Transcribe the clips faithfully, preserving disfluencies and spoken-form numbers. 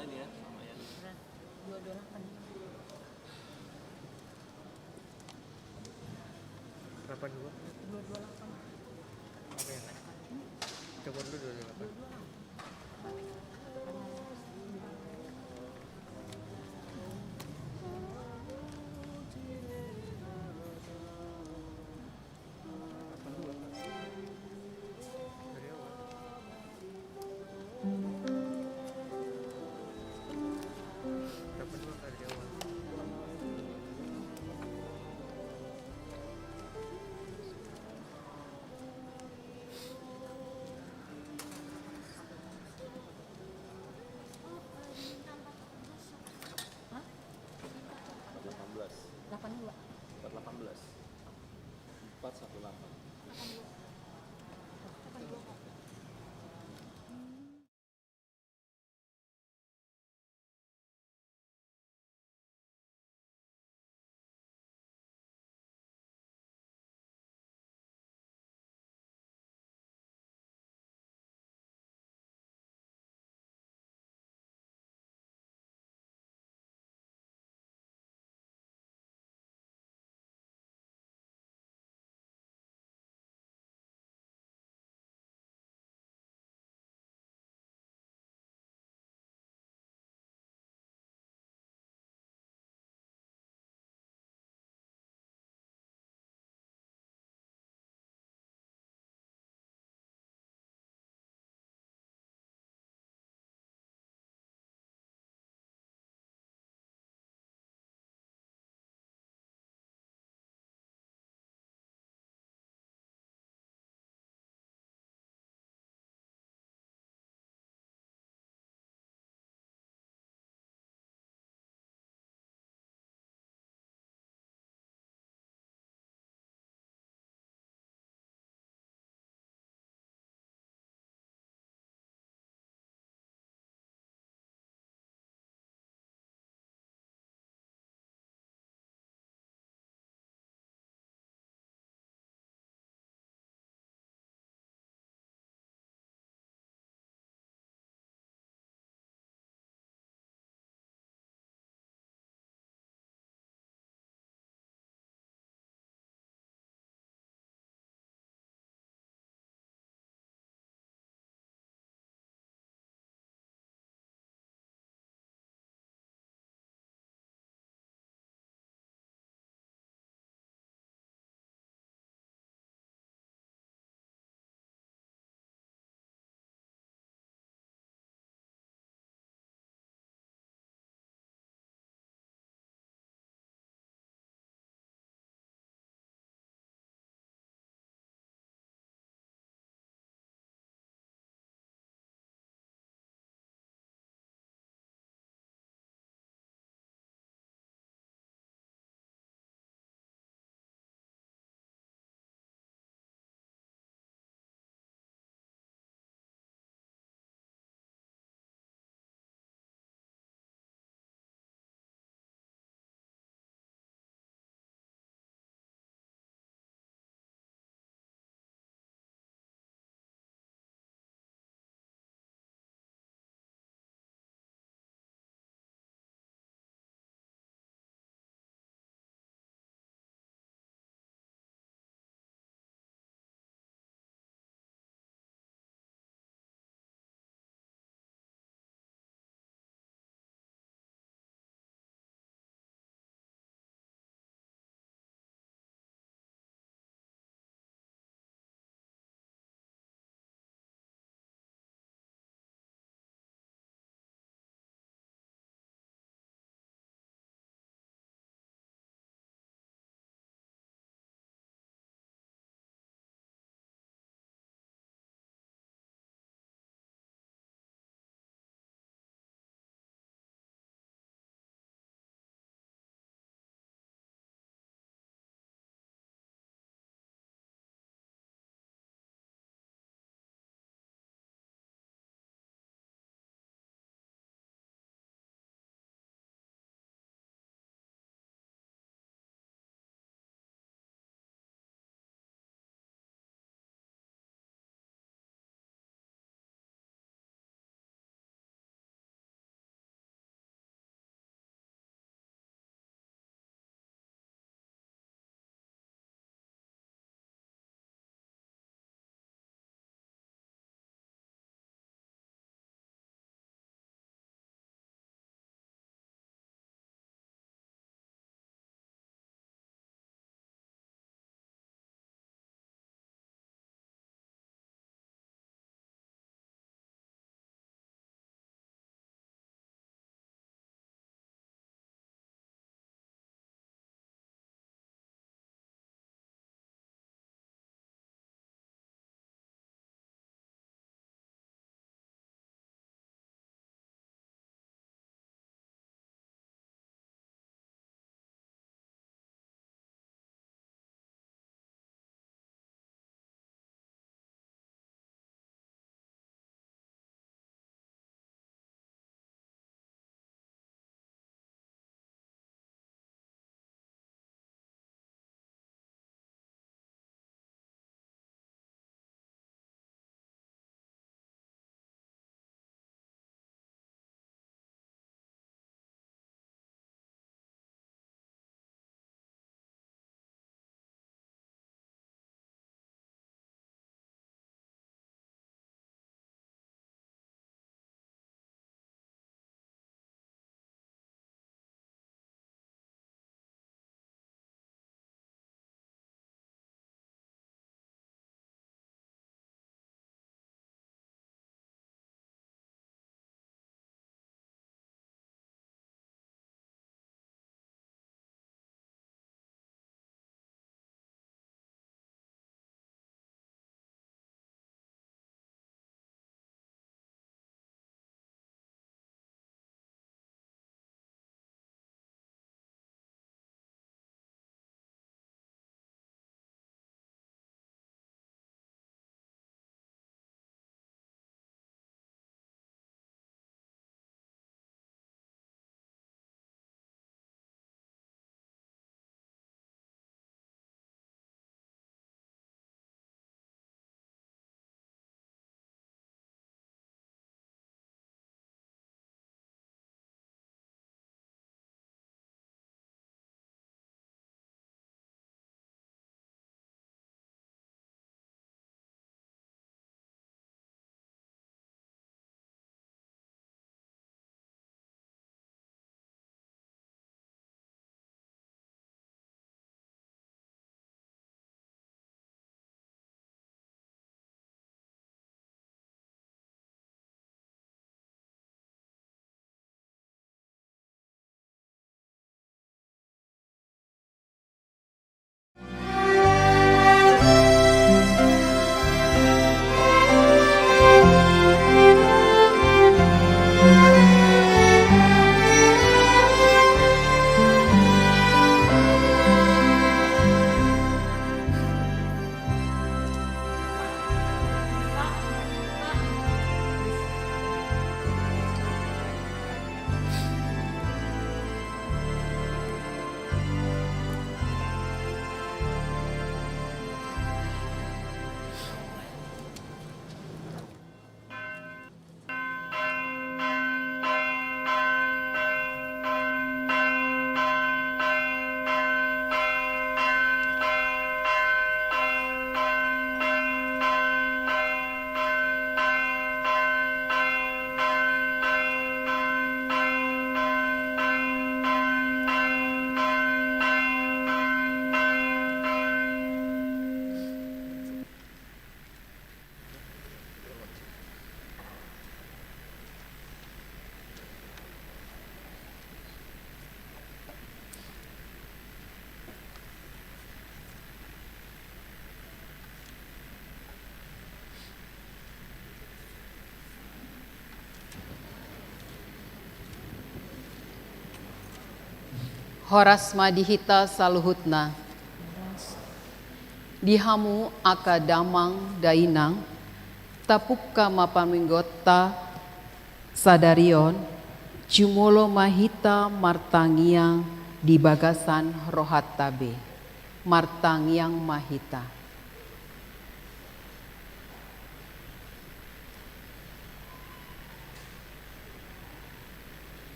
Dua dua delapan. Delapan dua. Dua dua delapan. Apa ya? Coba dulu dua dua delapan. Dua dua delapan. Delapan dua. Dari awal. Delapan dua dari awal. Hah? Delapan belas. Delapan dua. Empat delapan belas. Empat satu delapan. Horas ma di hita saluhutna. Di hamu angka damang dainang, tapungka ma paminggonta sadari on, jumolo ma hita martangiang di bagasan rohanta be. Martangiang ma hita.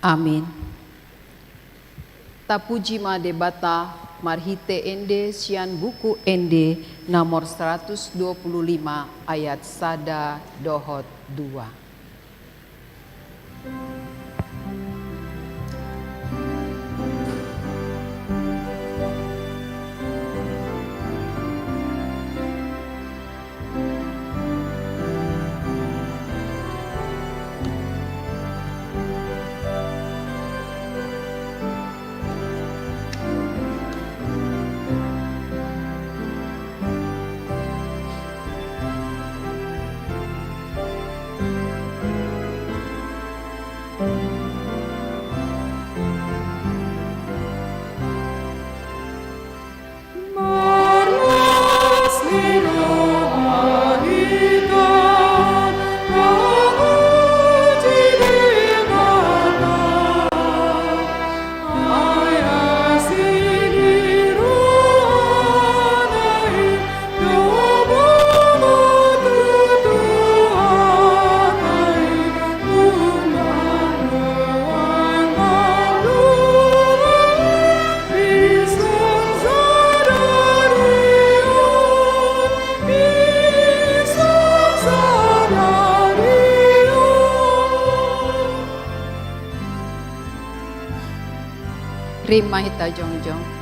Amin. Tapuji ma Debata marhite ende sian Buku Ende nomor seratus dua puluh lima ayat sada dohot dua. Rima hita jongjong.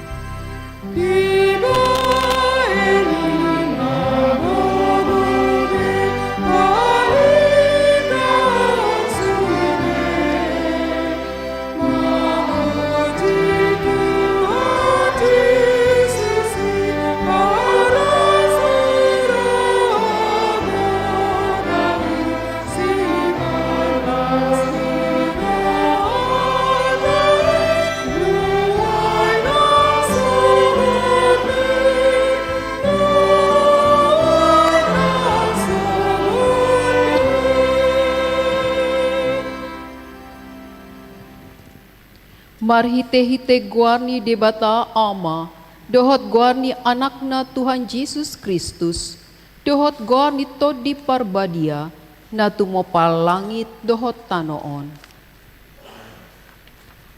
Marhitehite goar ni Debata Ama, dohot goar ni Anakna Tuhan Jesus Kristus, dohot goar ni Tondi Parbadia, na tumompa langit dohot tano on.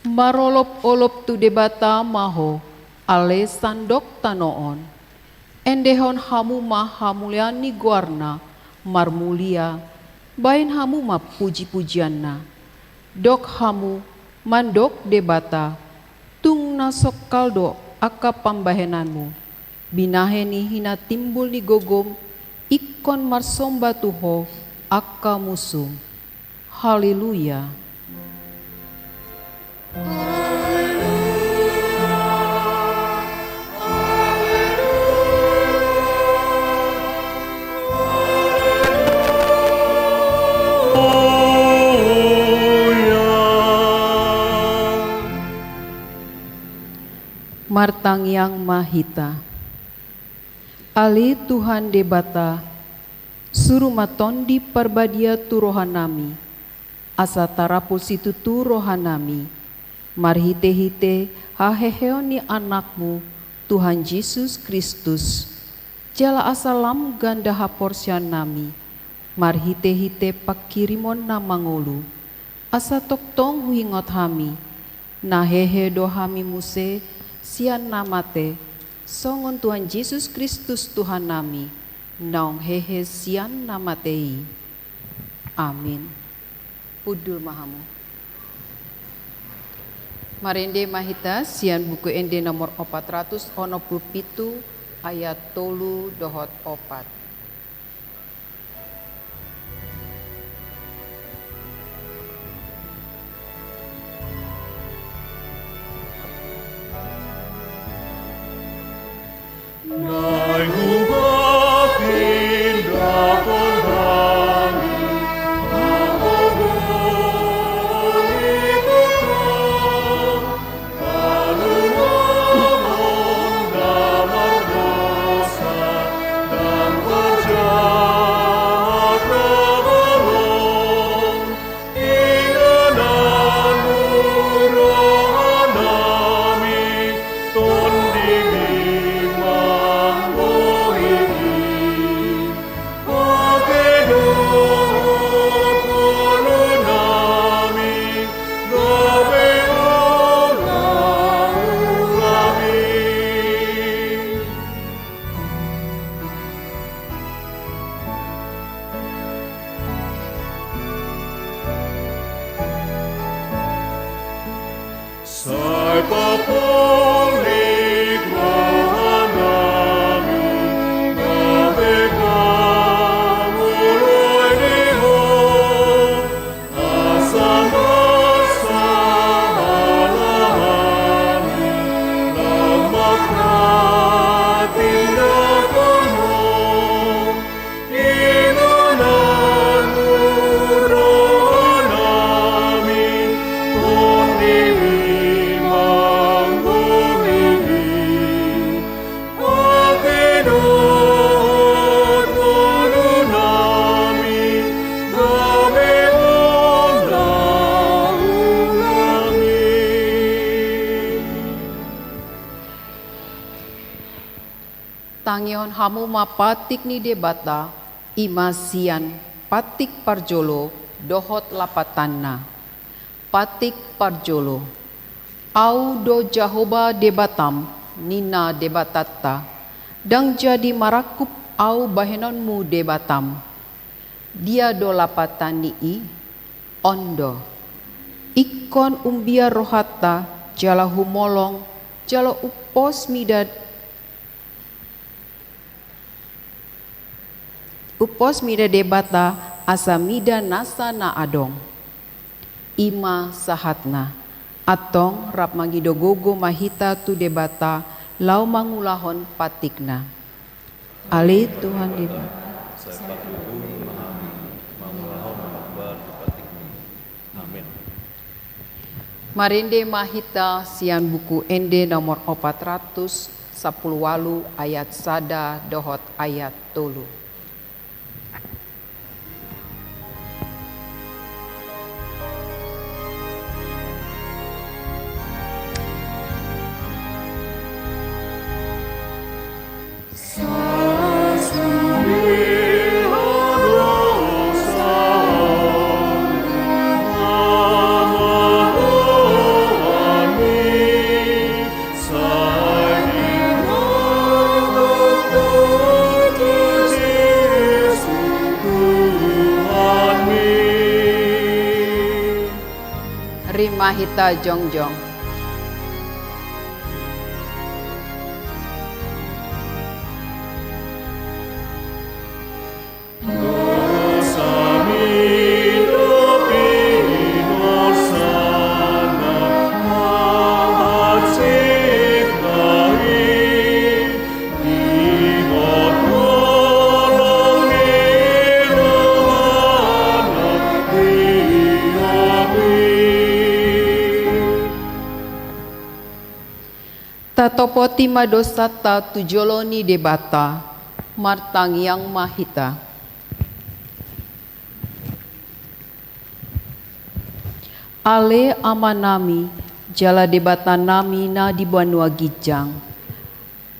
Marolopolop tu Debata ma ho, ale sandok tano on. Endehon hamu ma hamulian ni goarna, marmulia, baen hamu ma pujipujianna. Dok hamu, mandok Debata, tung na songkal do angka pambahenanmu. Binahen ni hinatimbul ni gogom, ingkon marsomba tu ho angka musum. Haleluya. Martangiang ma hita. Ale Tuhan Debata, suru ma Tondi Parbadia tu rohanami, asa tarapul situtu rohanami, marhitehite haheheon ni Anakmu, Tuhan Jesus Kristus, jala asa lam ganda haporseaonnami, marhitehite pangkirimon na mangolu, asa tongtong huingot hami, na hehe do hami muse sian na mate, songon Tuhan Jesus Kristus Tuhannami, naung hehe sian na mate i. Amin. Hundul ma hamu. Marende ma hita sian Buku Ende nomor opat ratus onom pulu pitu ayat tolu dohot opat. Tangihon hamu ma patik ni Debata, i ma sian patik parjolo dohot lapatanna. Patik parjolo. Ahu do Jahowa Debatam, ninna Debatanta, ndang jadi marangkup Ahu bahenonmu Debatam. Dia do lapatan ni i? On do. Ingkon umbiar rohanta, jala humolong, jala umpos mida Umpos mida Debata asa mida nasa na adong. I ma sahatna. Antong rap mangido gogo ma hita tu Debata laho mangulahon patikna. Ale Tuhan Debata. Sai patut ma hami mangulahon na mambaru tu patikmi. Amen. Marende ma hita sian Buku Ende nomor opat ratus sampulu ualu ayat sada dohot ayat tolu. Rima hita jongjong. Tatopoti ma dosanta tu jolo ni Debata, martangiang ma hita. Ale Amanami, jala Debatanami na di banua ginjang,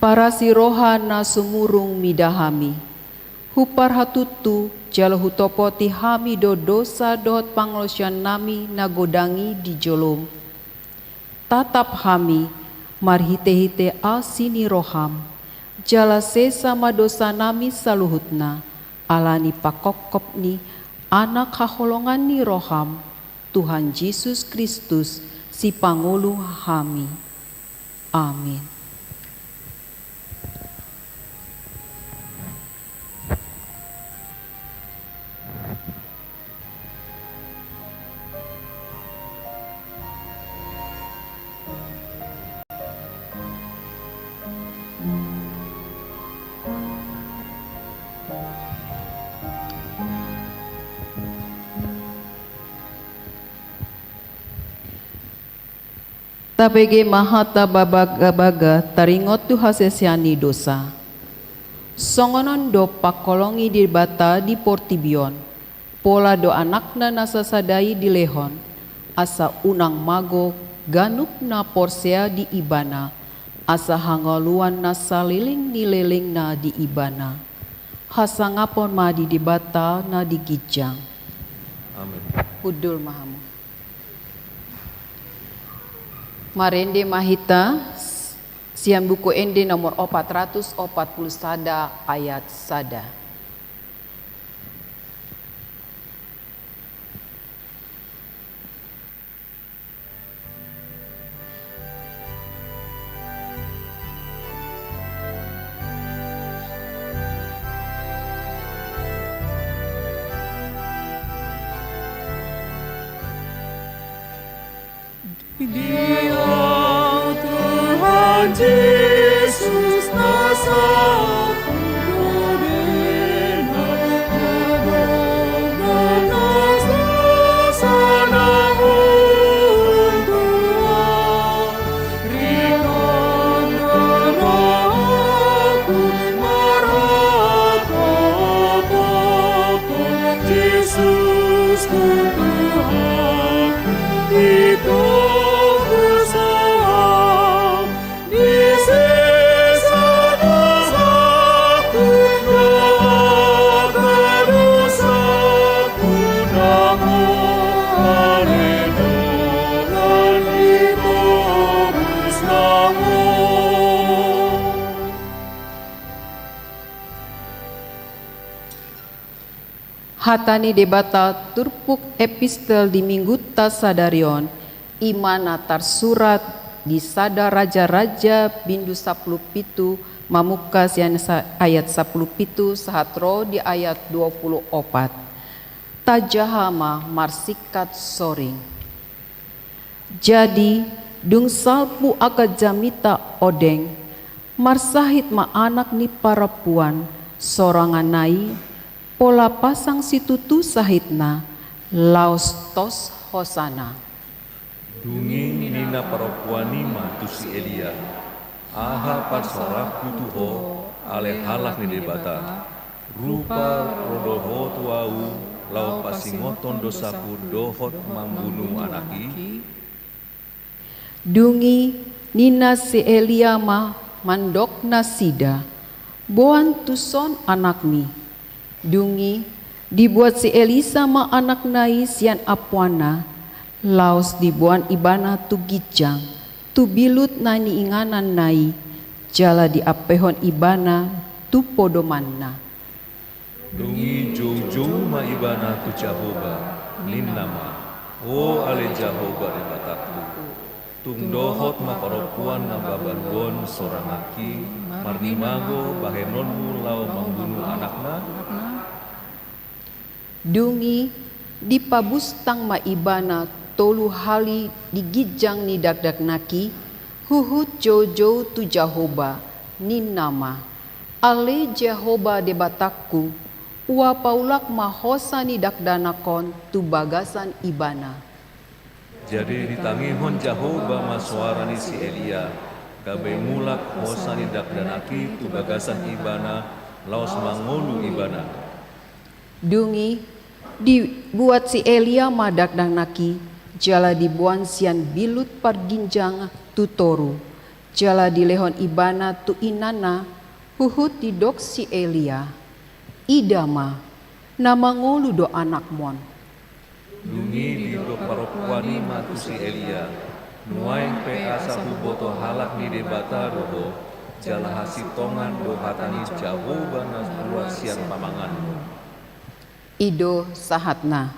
parasi roha na sumurung mida hami. Huparhatutu jala hutopoti hami do dosa dohot pangalaosionnami na godang i di jolom. Tatap hami marhitehite asi ni roham, jala sesa ma dosanami saluhutna, ala ni pangkophop ni Anak haholongan ni roham, Tuhan Jesus Kristus, Sipangolu hami. Amin. Tabege ma hata babagabaga taringot tu hasesaan ni dosa. Songon on do pangholongi Debata di portibi on, pola do Anakna na sasada i dilehon, asa unang mago ganup na porsea di Ibana, asa hangoluan na saleleng ni lelengna di Ibana. Hasangapon ma di Debata na di ginjang. Amin. Hundul ma hamu. Marende ma hita sian Buku Ende nomor opat ratus opat puluh sada ayat sada. Jesus na sapu do denna, na dong na sasa na huntua. Rikon do rohangku marhatopot, Jesus ku Tuhan, ditobus Ho. Hata ni Debata turpuk epistel di Minggunta sadari on, i ma na tarsurat di sada Raja-raja bindu sampulu pitu, mamungka sian sa-, ayat sampulu pitu sahat ro di ayat dua pulu opat. Tajaha ma marsingkat soring. Jadi, dung salpu angka jamita ondeng, marsahit ma anak ni parampuan soranganna i, pola pasang situtu sahitna, laos tos hosana. Dung i nina parampuan i ma tu si Elia: Aha parsorangku tu ho, ale halak ni Debata? Rupa ro do ho tu ahu, laho pasingothon dosaku dohot mambunu anak i? Dung i nina si Elia ma mandok nasida: Boan tuson anakmi. Dung i dibuat si Elisa ma anakna i sian ampuanna, laos diboan ibana tu ginjang, tu bilut na niingananna i, jala diampeihon ibana tu podomanna. Dung i joujou ma ibana tu Jahowa, ninna ma: O ale Jahowa Debatangku, tung dohot ma parampuan na babalu on soranganki, marnimago bahenonmu laho mambunu anakna? Dung i dipabustang ma ibana tolu hali di ginjang ni dakdanak i, huhut joujou tu Jahowa, ninna ma: Ale Jahowa Debatangku, ua paulak ma hosa ni dakdanak on tu bagasan ibana. Jadi ditangihon Jahowa ma soara ni si Elia, gabe mulak hosa ni dakdanak i tu bagasan ibana, laos mangolu ibana. Dung i dibuat si Elia ma dakdanak i, jala diboan sian bilut parginjang tu toru, jala dilehon ibana tu inanna, huhut didok si Elia: Ida ma, na mangolu do anakmon. Dung i didok parampuan i ma tu si Elia: Nuaeng pe asa huboto halak ni Debata do ho, jala hasintongan do hata ni Jahowa na ruar sian pamanganmu. I do sahatna.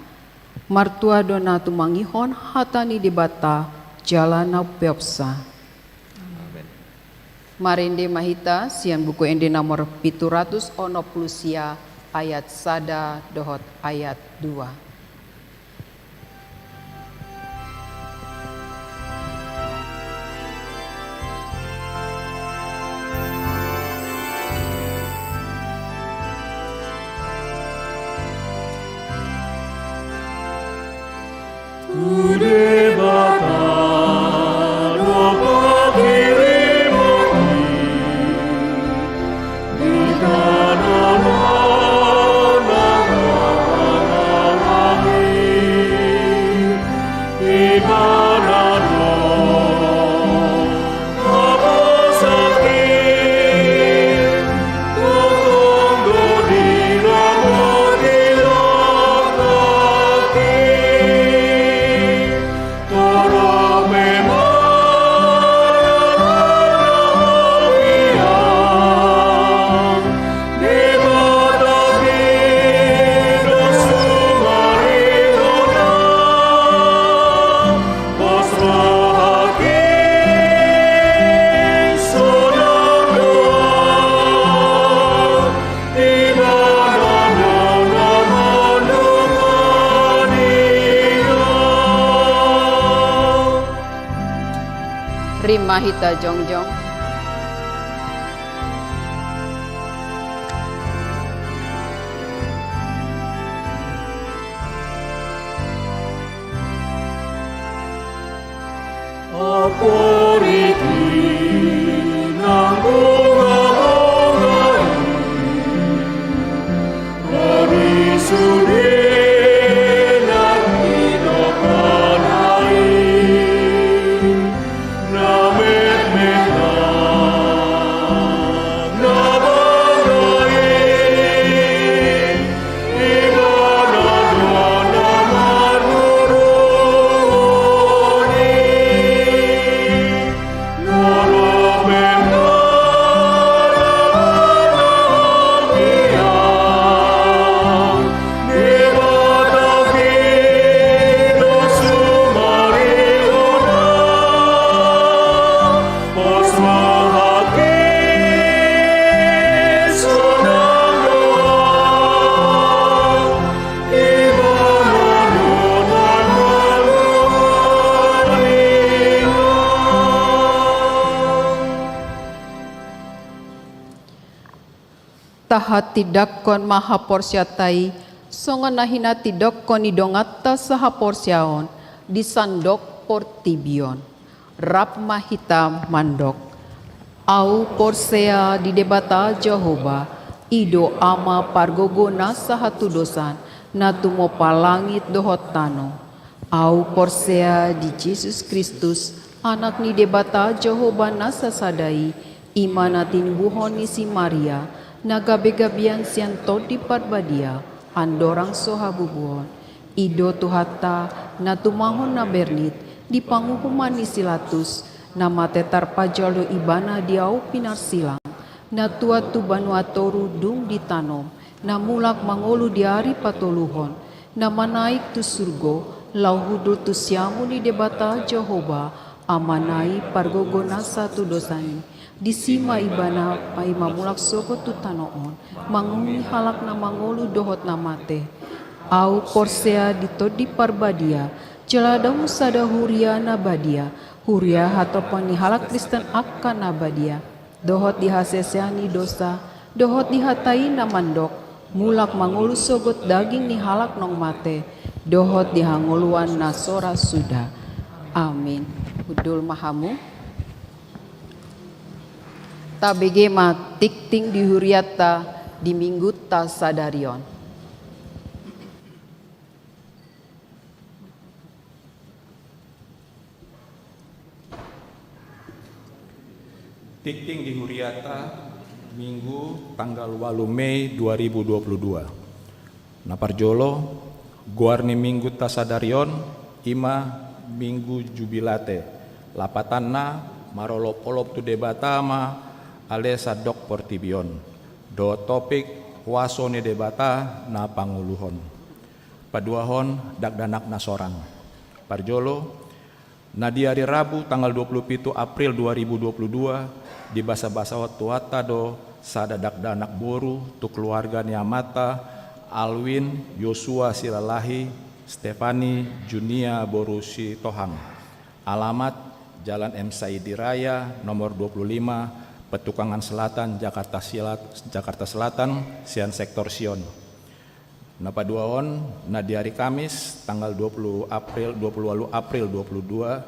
Martua do na tumangihon hata ni Debata jala na umpeopsa. Amen. Marende ma hita sian Buku Ende nomor pitu ratus onom pulu sia, ayat sada dohot ayat dua. Rima hita jongjong. Tahatindangkon ma haporseaonta i, songon na hinatindangkon ni donganta sahaporseaon di sandok portibi on. Rap ma hita mandok. Ahu porsea di Debata Jahowa, i do Ama pargogo nasa hatudosan, na tumompa langit dohot tano. Ahu porsea di Jesus Kristus, Anak ni Debata Jahowa nasa sada i, i ma na tinibuhon ni si Maria, na gabegabean sian Tondi Parbadia, andorang so habubuhon. I do Tuhanta, na tumahon na bernit, di panguhuman ni si Latus, na mate tarpajal do Ibana di ahu pinarsilang, na tuat tu banua toru dung ditanom, na mulak mangolu di ari patoluhon, na manaek tu surgo, laho hundul tu siamun ni Debata Jahowa, Amana i pargogo nasa hatudosan i. Disi ma Ibana paima mulak sogot tu tano on, manguhumi halak na mangolu dohot na mate. Ahu porsea di Tondi Parbadia, jala adong sada huria na badia, huria hatopan ni halak Kristen angka na badia, dohot di hasesean ni dosa, dohot di hata i na mandok, mulak mangolu sogot daging ni halak naung mate, dohot di hangoluan na so ra suda. Amin. Hundul ma hamu. Tabege ma tingting di hurianta di Mingguta sadari on. Tingting di hurianta, Minggu tanggal ualu Mei dua ribu dua puluh dua. Na parjolo, goar ni Mingguta sadari on, i ma Minggu Jubilate. Lapatanna, marolopolop tu Debata ma ale sandok portibi on. Dohot topik, huaso ni Debata na pangoluhon. Paduahon, dakdanak na sorang. Parjolo, na di ari Rabu tanggal dua puluh pitu April dua ribu dua puluh dua, dibasabasahon Tuhanta do sada dakdanak boru tu keluarga ni amanta, Alwin Yosua Silalahi, Stefani Junia boru Sitohang. Alamat, Jalan M Saidi Raya, nomor dua puluh lima, Petukangan Selatan, Jakarta Silat-, Jakarta Selatan, sian sektor Sion. Na paduahon, na di ari Kamis, tanggal dua puluh April, dua puluh ualu April dua puluh dua,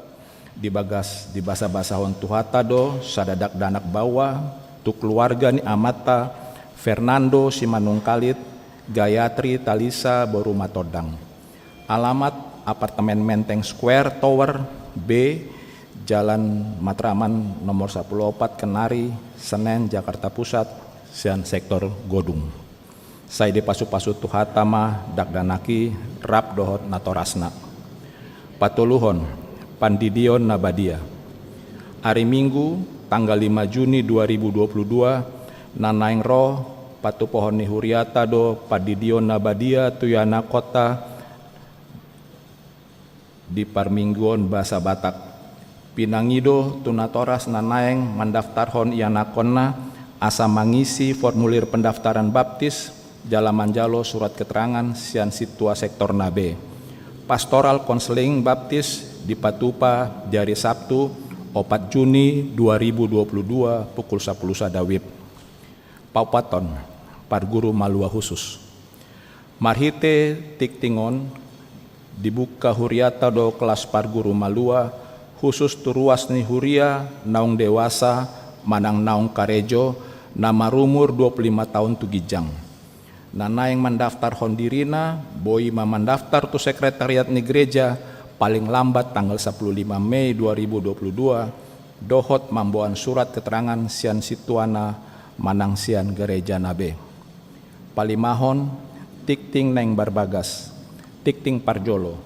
dibagas, dibasabasahon Tuhanta do sada dakdanak baoa tu keluarga ni amanta, Fernando Simanungkalit, Gayatri Talisa boru Matondang. Alamat, apartemen Menteng Square Tower B, Jalan Matraman nomor sapuluh opat, Kenari, Senen, Jakarta Pusat, sian sektor Godung. Sai dipasupasu Tuhanta ma dakdanak i rap dohot natorasna. Patoluhon, pandidion na badia. Ari Minggu, tanggal lima Juni dua ribu dua puluh dua, na naeng ro patupaon ni hurianta do pandidion na badia tu ianakhonta di parmingguon basa Batak. Pinangido tu natoras na naeng mandaftarhon ianakhonna asa mangisi formulir pendaftaran baptis jala manjalo surat keterangan sian sintua sektorna be. Pastoral konseling baptis dipatupa di ari Sabtu, opat Juni dua ribu dua puluh dua, pukul sapuluh sada WIB. Paopathon, parguru malua khusus. Marhite tingting on, dibuka hurianta do kelas parguru malua Khusus tu ruas ni huria naung dewasa manang naung karejo na marumur dua puluh lima taon tu ginjang. Na naeng mandaftarhon dirina, boi ma mandaftar tu sekretariat ni gereja paling lambat tanggal sapuluh lima Mei dua ribu dua puluh dua, dohot mamboan surat keterangan sian sintuana manang sian gerejana be. Palimahon, tingting naeng barbagas. Tingting parjolo.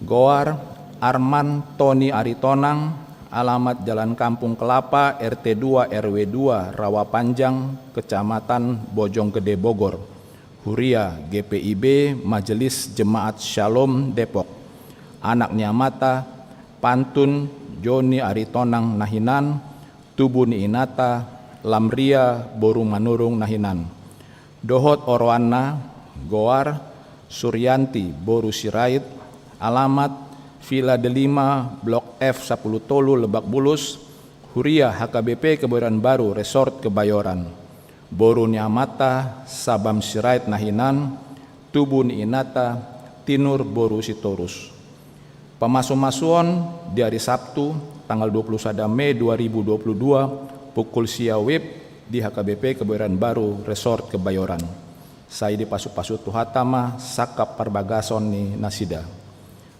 Goar, Arman Toni Aritonang, alamat Jalan Kampung Kelapa, R T dua, R W dua, Rawa Panjang, Kecamatan Bojonggede, Bogor. Huria, G P I B, Majelis Jemaat Shalom, Depok. Anak ni amanta, Pantun, Joni Aritonang na hinan, tubu ni inanta, Lamria boru Manurung na hinan. Dohot oroanna, goar, Suryanti boru Sirait, alamat, Villa Delima, Blok F sapuluh tolu, Lebak Bulus, huria H K B P Kebayoran Baru, Resort Kebayoran. Boru ni amanta, Sabam Sirait na hinan, tubu ni inanta, Tinur boru Sitorus. Pamasumasuon di ari Sabtu, tanggal dua puluh sada Mei dua ribu dua puluh dua, pukul sia WIB di H K B P Kebayoran Baru, Resort Kebayoran. Sai dipasupasu Tuhanta ma sangkap parbagason ni nasida.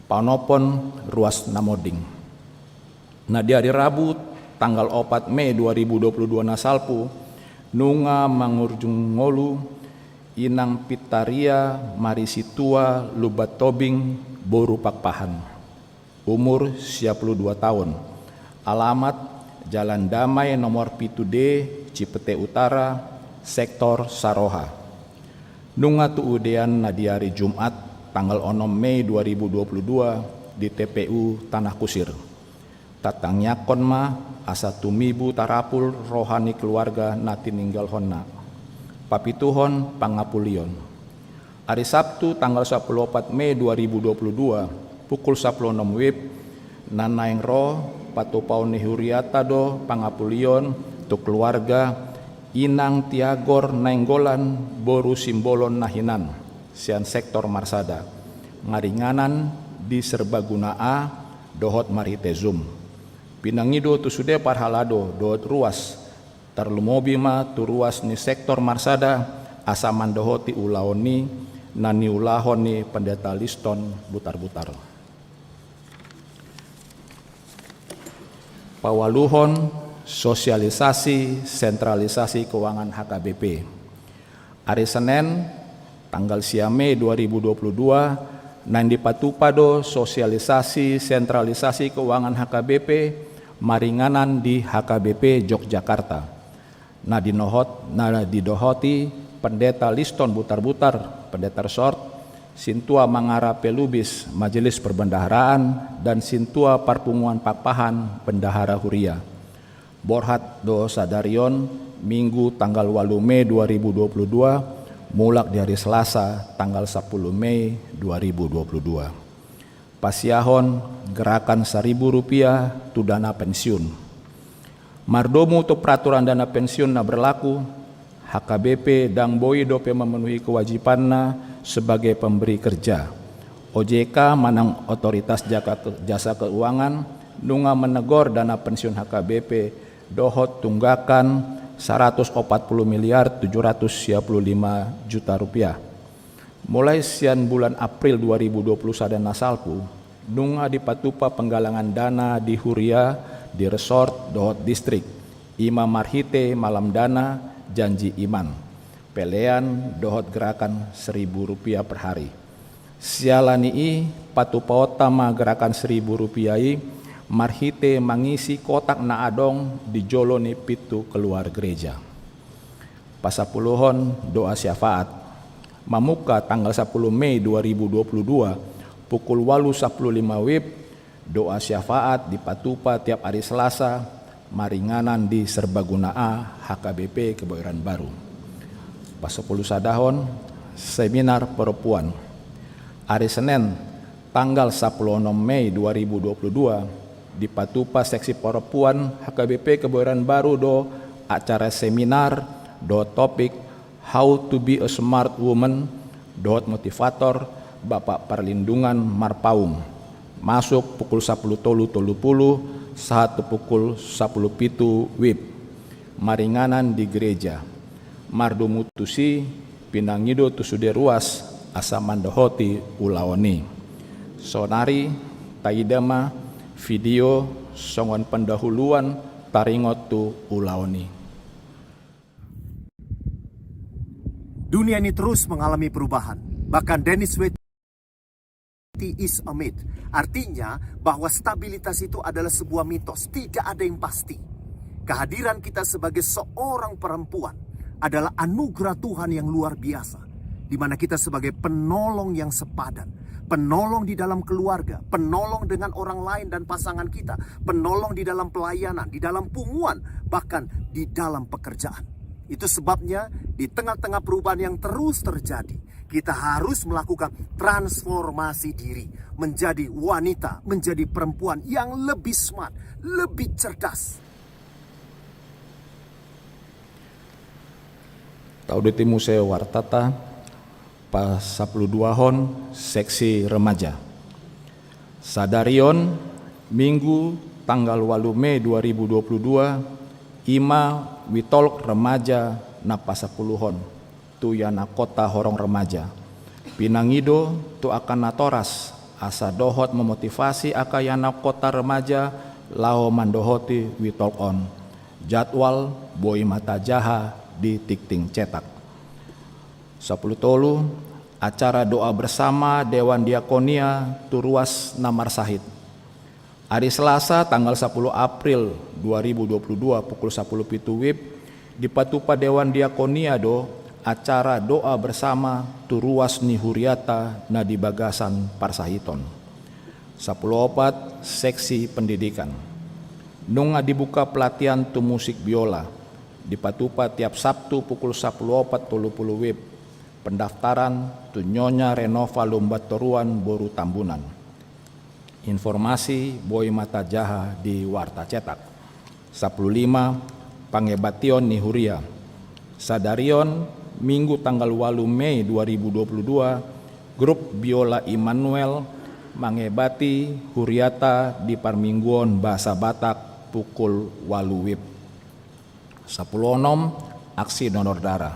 Paonomhon ruas na monding. Na di ari Rabu, tanggal opat Mei dua ribu dua puluh dua na salpu, nunga mangujung ngolu Inang Pintaria Marisitua Lumban Tobing boru Pakpahan. Umur sia puluh dua taon. Alamat, Jalan Damai nomor pitu D, Cipete Utara, Sektor Saroha. Nunga tuudean na di ari Jumat, tanggal onom Mei dua ribu dua puluh dua, di T P U Tanah Kusir. Tatangiangkon ma asa tumibu tarapul roha ni keluarga na tininggalhonna. Papituhon, pangapulion. Ari Sabtu, tanggal sapuluh opat Mei dua ribu dua puluh dua, pukul sapuluh onom WIB, na naeng ro patupaon ni hurianta do pangapulion tu keluarga Inang Tiagor Nainggolan boru Simbolon na hinan, sian Sektor Marsada, ngaringanan di Serbaguna A dohot marhite Zoom. Pinangido tu sude parhalado dohot ruas, tarlumobi ma tu ruas ni Sektor Marsada, asa mandohoti ulaon i na niulahon ni Pendeta Liston Butarbutar. Paualuhon, sosialisasi sentralisasi keuangan H K B P. Ari Senen, tanggal sia Mei dua ribu dua puluh dua, naeng dipatupa do sosialisasi sentralisasi keuangan H K B P maringanan di H K B P Yogyakarta. Na dinohot, na didohoti Pendeta Liston Butarbutar, Pendeta Resort, sintua Mangarape Lubis, Majelis Perbendaharaan, dan sintua Parpunguan Pakpahan, Bendahara Huria. Borhat do sadari on, Minggu tanggal ualu Mei dua ribu dua puluh dua, mulak di ari Selasa tanggal sapuluh Mei dua ribu dua puluh dua. Pasiahon gerakan saribu rupiah tu dana pensiun. Mardomu tu peraturan dana pensiun na berlaku, H K B P ndang boi dope memenuhi kewajibanna sebagai pemberi kerja. O J K manang Otoritas Jaka-, Jasa Keuangan nunga menegor dana pensiun H K B P dohot tunggakan saratus opat pulu miliar tujuh ratus sia pulu lima juta rupiah. Mulai sian bulan April dua ribu dua pulu sada na salpu, nunga dipatupa penggalangan dana di huria, di resort dohot distrik, i ma marhite malam dana, janji iman, pelean dohot gerakan seribu rupiah per hari. Siala ni i, patupaonta ma gerakan seribu rupiah i marhite mangisi kotak na adong di jolo ni pintu keluar gereja. Pasapuluhon, doa syafaat. Mamungka tanggal sapuluh Mei dua ribu dua puluh dua, pukul ualu sapuluh lima WIB, doa syafaat dipatupa tiap ari Selasa, maringanan di Serbaguna A, H K B P Kebayoran Baru. Pasapulusadahon, seminar perempuan. Ari Senen, tanggal sapuluh onom Mei dua ribu dua puluh dua, dipatupa seksi perempuan H K B P Kebayoran Baru do acara seminar dohot topik How to be a Smart Woman dohot motivator Bapak Parlindungan Marpaung. Masuk pukul sapuluh tolu tolu puluh sahat tu pukul sapuluh pitu wib. Maringanan di gereja. Mardomu tusi, pinangido tu sude ruas asa mandohoti ulaon i. Sonari taida ma video songon pendahuluan taringot tu ulaon i. Dunia ini terus mengalami perubahan. Bahkan Dennis Waitley is a myth. Artinya bahwa stabilitas itu adalah sebuah mitos, tidak ada yang pasti. Kehadiran kita sebagai seorang perempuan adalah anugerah Tuhan yang luar biasa, di mana kita sebagai penolong yang sepadan, penolong di dalam keluarga, penolong dengan orang lain dan pasangan kita, penolong di dalam pelayanan, di dalam punguan, bahkan di dalam pekerjaan. Itu sebabnya di tengah-tengah perubahan yang terus terjadi, kita harus melakukan transformasi diri menjadi wanita, menjadi perempuan yang lebih smart, lebih cerdas. Tauditi muse wartata, pasapuluh duahon, seksi remaja. Sadari on, Minggu, tanggal ualu Mei dua ribu dua puluh dua, i ma We Talk Remaja na pasapuluhon tu Yana Kota Horong Remaja. Pinangido tu angka natoras asa dohot memotivasi angka Yana Kota Remaja laho mandohoti We Talk on. Jadwal boi ma tajaha di tingting cetak. Sapuluh tolu, acara doa bersama Dewan Diakonia tu ruas na marsahit. Ari Selasa, tanggal sapuluh April dua ribu dua puluh dua, pukul sapuluh pitu wib, dipatupa Dewan Diakonia do acara doa bersama tu ruas ni huriata na di bagasan parsahiton. Sapuluh opat, seksi pendidikan. Nunga dibuka pelatihan tu musik biola. Dipatupa tiap Sabtu pukul sapuluh opat tolu puluh wib. Pendaftaran tu Nyonya Renova Lumban Toruan boru Tambunan. Informasi boi ma tajaha di warta cetak. Sapuluh lima, pangebation ni huria. Sadari on, Minggu tanggal ualu Mei dua ribu dua puluh dua, grup biola Immanuel mangebati huriata di parmingguon bahasa Batak pukul ualu wib. Sapuluh onom, aksi donor darah.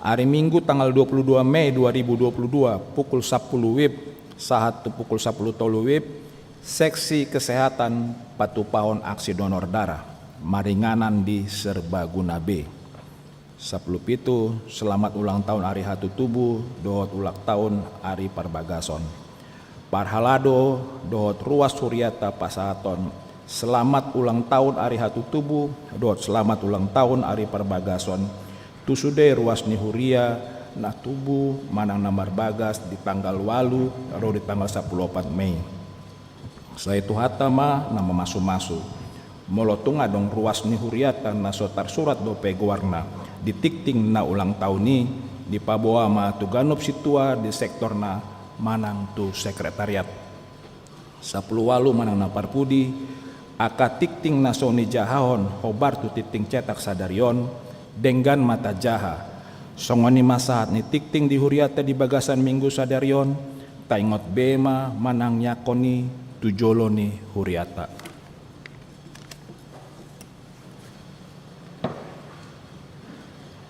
Ari Minggu tanggal dua puluh dua Mei dua ribu dua puluh dua, pukul sapuluh wib sahat tu pukul sapuluh tolu wib, seksi kesehatan patupahon aksi donor darah maringanan di Serbaguna B. Sapuluh pitu, selamat ulang tahun ari hatutubu dohot ulang tahun ari parbagason. Parhalado dohot ruas huriata pasahaton selamat ulang tahun ari hatutubu dohot selamat ulang tahun ari parbagason tu sude ruas ni huria na tubu manang na marbagas di tanggal ualu ro di tanggal sapuluh opat Mei. Sai Tuhanta ma na mamasumasu. Molo tung adong ruas ni huriata na so tarsurat dope goarna di tingting na ulang tahun i, dipaboa ma tu ganup sintua di sektorna manang tu sekretariat. Sapuluh ualu manang na parpudi, angka tingting na so nijahahon hombar tu tingting cetak sadari on, denggan ma tajaha. Songon i ma sahat ni tingting di huriata di bagasan Minggu sadari on, taingot be ma manang niangkon i tu jolo ni huriata.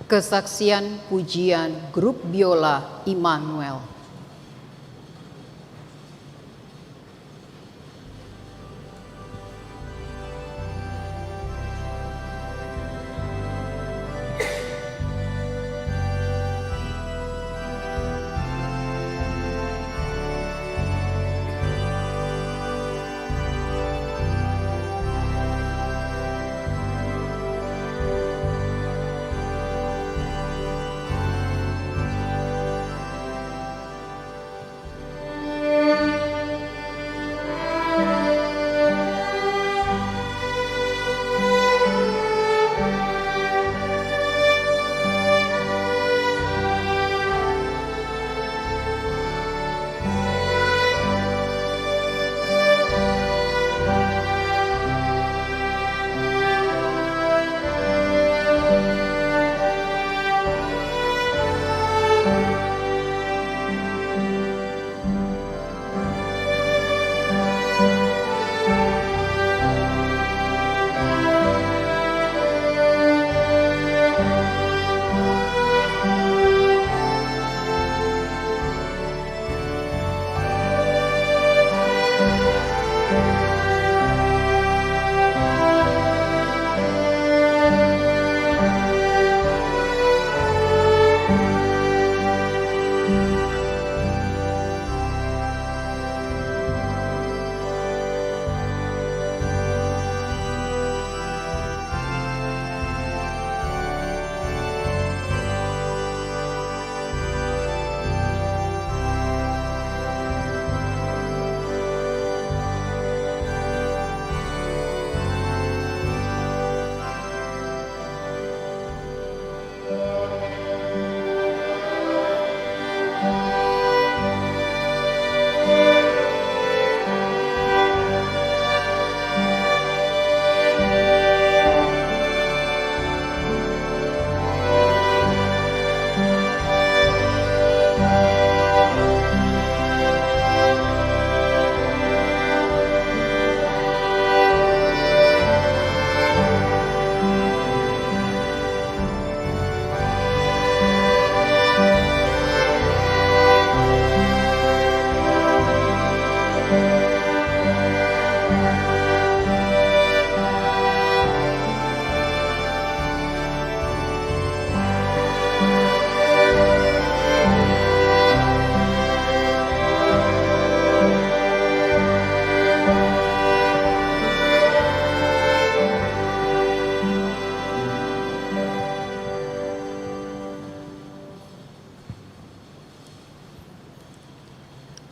Kesaksian pujian grup biola Immanuel.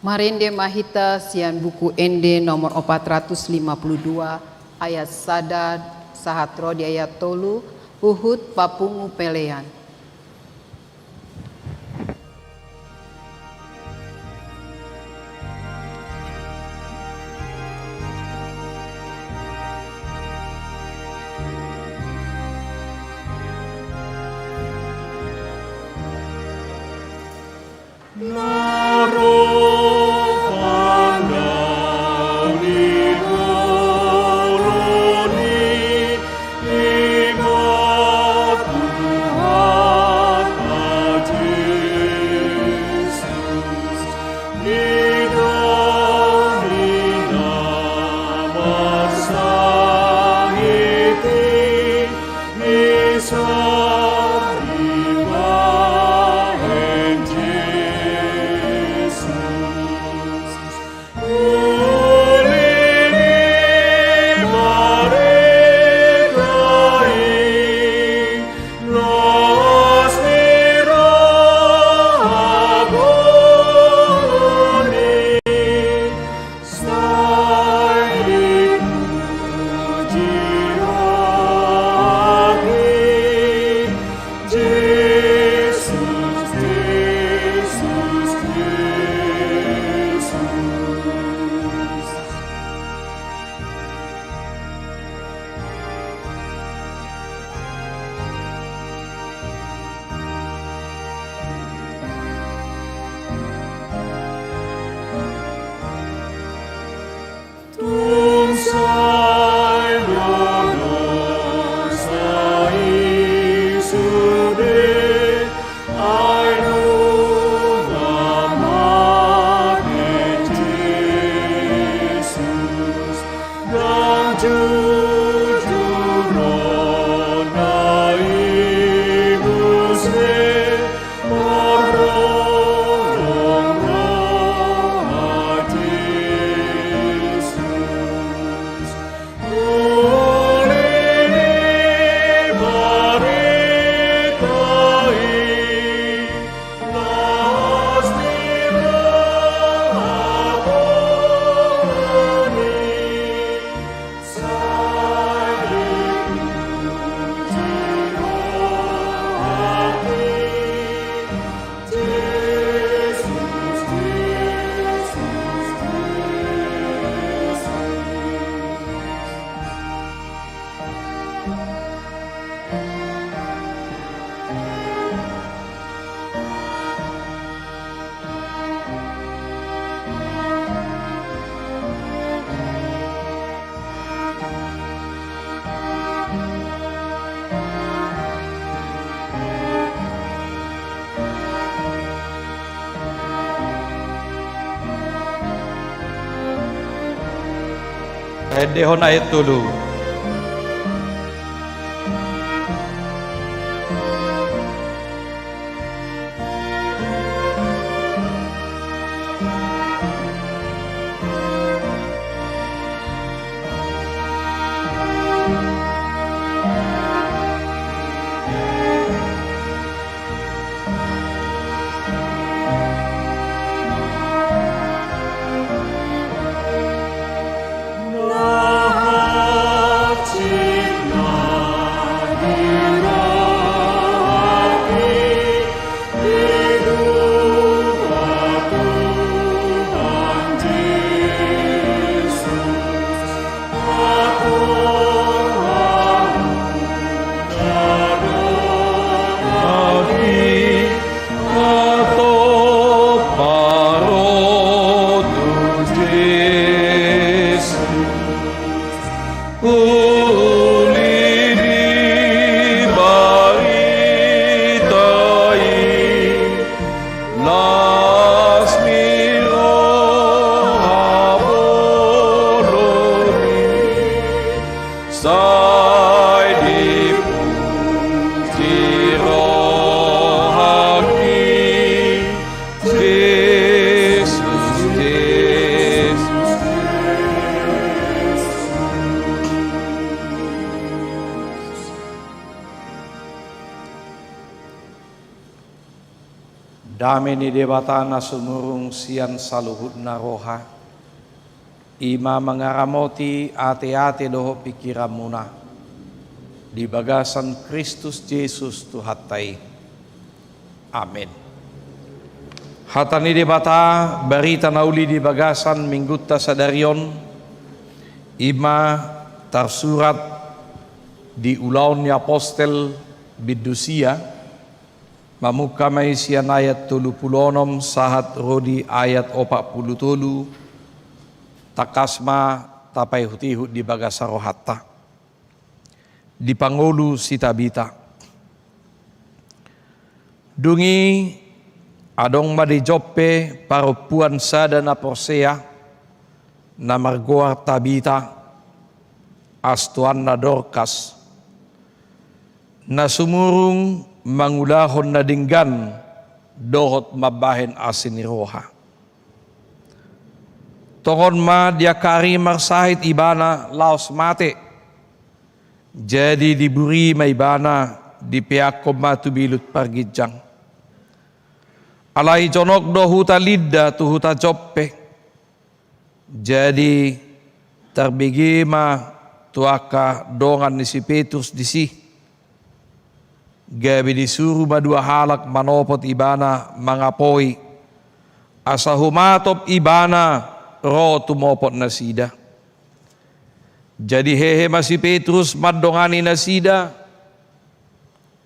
Marende ma hita sian Buku Ende nomor opat ratus lima puluh dua, ayat sada sahat ro di ayat tolu, huhut papungu pelean. Endehon ayat tolu. Dame ni Debata na sumurung sian saluhutna roha, i ma mangaramoti ateate dohot pingkiranmuna di bagasan Kristus Jesus Tuhanta i. Amen. Hata ni Debata, barita na uli di bagasan minggunta sadari on, i ma tarsurat di Ulaon ni Apostel bindu sia, mamungka ma i sian ayat tolu pulu onom sahat ro di ayat opat pulu tolu. Tangkas ma tapaihutihut di bagasan rohanta. Dipangolu si Tabita. Dung i adong ma di Joppe parompuan sada na porsea, na margoar Tabita, astoanna Dorkas, na sumurung mangulahon na denggan dohot mambahen asi ni roha. Tongon ma di angka ari marsahit ibana laos mate. Jadi diburi ma ibana, dipeakkon ma tu bilut parginjang. Alai jonok do huta Lidda tu huta Joppe. Jadi tarbege ma tu angka dongan ni si Petrus disi. Gabe disuru ma dua halak manopot ibana mangapoi, asa humatop ibana ro tumopot nasida. Jadi hehe ma si Petrus mandongani nasida,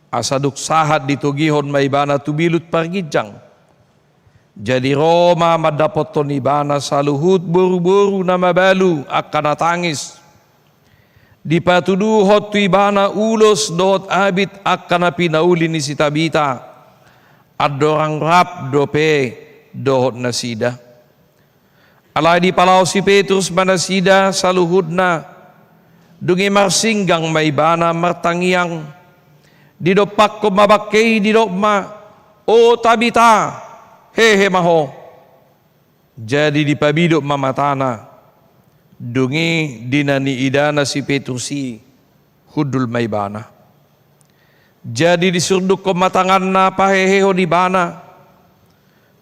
asa dung sahat ditogihon ma ibana tu bilut parginjang. Jadi ro ma mandapothon ibana saluhut boruboru na mabalu angka na tangis. Dipatuduhon tu ibana ulos dohot abit angka na pinauli ni si Tabita, andorang rap dope dohot nasida. Alai dipalaho si Petrus ma nasida saluhutna. Dung i marsinggang ma ibana martangiang. Didompakkon ma bangke i, didok ma, "O Tabita, hehe ma ho!" Jadi dipabidok ma matana. Dung i di na niidana si Petrus i, hundul ma ibana. Jadi disurdukkon ma tanganna pahehehon ibana.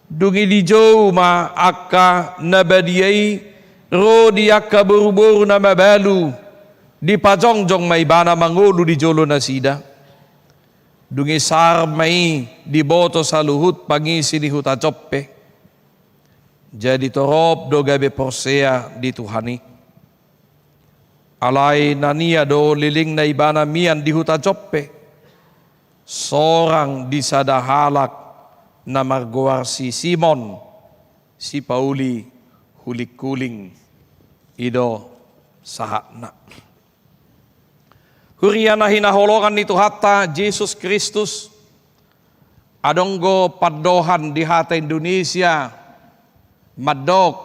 Dung i dijou ma angka na badia i ro di angka boruboru na mabalu, dipajongjong ma ibana mangolu di jolo nasida. Dung i sahat ma i diboto saluhut pangisi ni huta Joppe. Jadi torop do gabe porsea di Tuhan i. Alai na nia do lelengna ibana mian di huta Joppe, sorang di sada halak na margoar si Simon, sipauli hulinghuling. I do sahatna. Huria na hinaholongan ni Tuhanta Jesus Kristus, adong do pandohan di hata Indonesia mandok,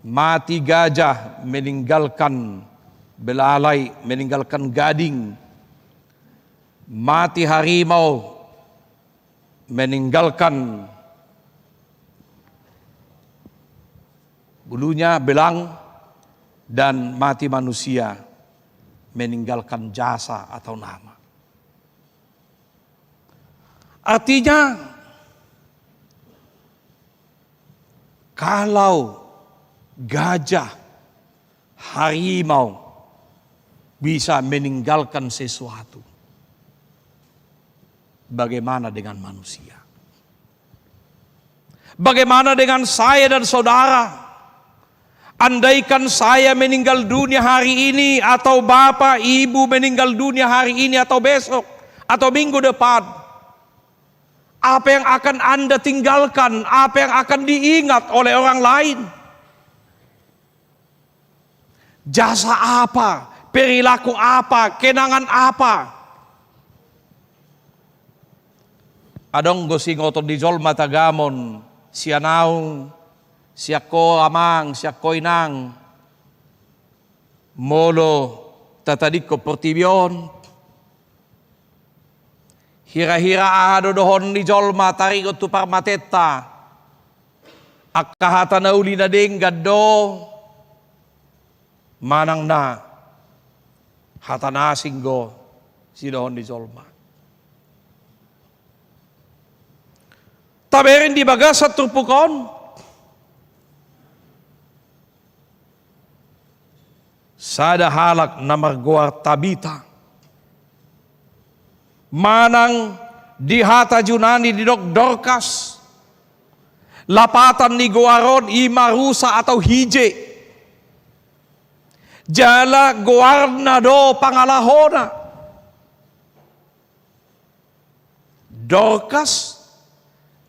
mati gajah meninggalkan belalai, meninggalkan gading, mati harimau meninggalkan bulunya, belang, dan mati manusia meninggalkan jasa atau nama. Artinya, kalau gajah, harimau bisa meninggalkan sesuatu, bagaimana dengan manusia? Bagaimana dengan saya dan saudara? Andaikan saya meninggal dunia hari ini, atau bapak ibu meninggal dunia hari ini, atau besok, atau minggu depan, apa yang akan Anda tinggalkan? Apa yang akan diingat oleh orang lain? Jasa apa? Perilaku apa? Kenangan apa? Adong do siingoton ni jolma tagamon sian ahu, sian ho amang, sian ho inang. Molo tatadingkon portibi on, hirahira aha do dohonon ni jolma taringot tu parmatenta? Angka hata na uli na denggan do, manang na hata na asing do sidohonon ni jolma? Tabereng di bagasan turpuk on sada halak na margoar Tabita, manang di hata Junani didok Dorkas. Lapatan ni goar on i ma rusa atau hije. Jala goarna do pangalahona. Dorkas,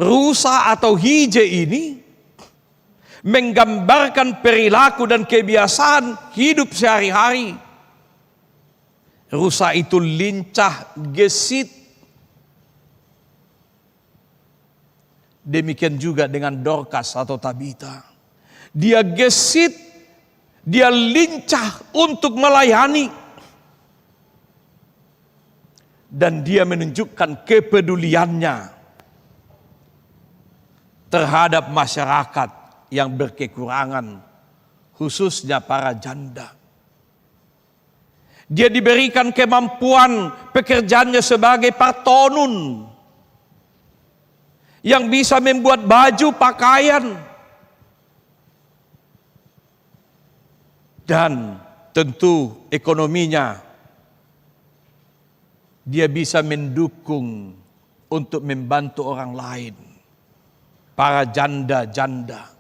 rusa atau hije ini menggambarkan perilaku dan kebiasaan hidup sehari-hari. Rusa itu lincah, gesit. Demikian juga dengan Dorkas atau Tabita. Dia gesit, dia lincah untuk melayani. Dan dia menunjukkan kepeduliannya terhadap masyarakat yang berkekurangan, khususnya para janda. Dia diberikan kemampuan pekerjaannya sebagai partonun yang bisa membuat baju, pakaian, dan tentu ekonominya. Dia bisa mendukung untuk membantu orang lain, para janda-janda.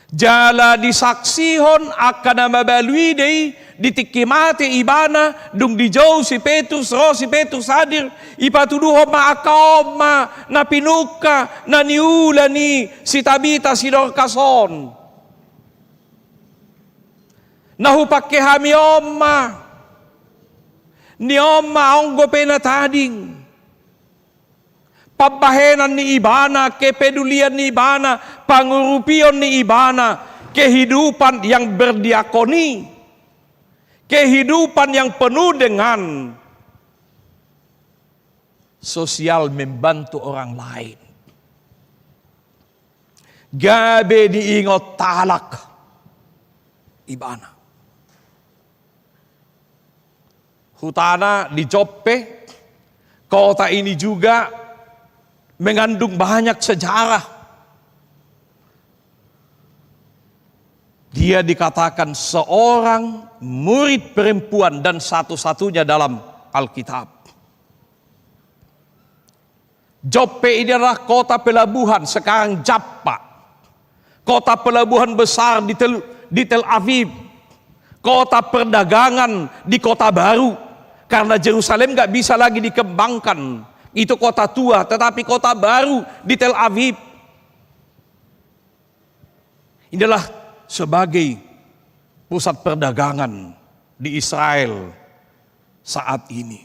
Jala disaksihon angka na mabalu i do i, di tingki mate ibana, dung dijou si Petrus, ro si Petrus hadir, ipatuduhon ma angka on ma na pinungka, na niula ni si Tabita, si Dorkas on. Na hupangke hami on ma, ni on ma, onggo pe na tading. Pambahenan ni ibana, kepedulian ni ibana, pangurupion ni ibana, kehidupan yang berdiakoni, kehidupan yang penuh dengan sosial, membantu orang lain. Gabe diingot halak ibana. Hutana di Joppe, kota ini juga mengandung banyak sejarah. Dia dikatakan seorang murid perempuan dan satu-satunya dalam Alkitab. Joppe ini adalah kota pelabuhan, sekarang Jaffa. Kota pelabuhan besar di Tel, di Tel Aviv. Kota perdagangan di kota baru. Karena Jerusalem nggak bisa lagi dikembangkan. Itu kota tua, tetapi kota baru di Tel Aviv. Inilah sebagai pusat perdagangan di Israel saat ini.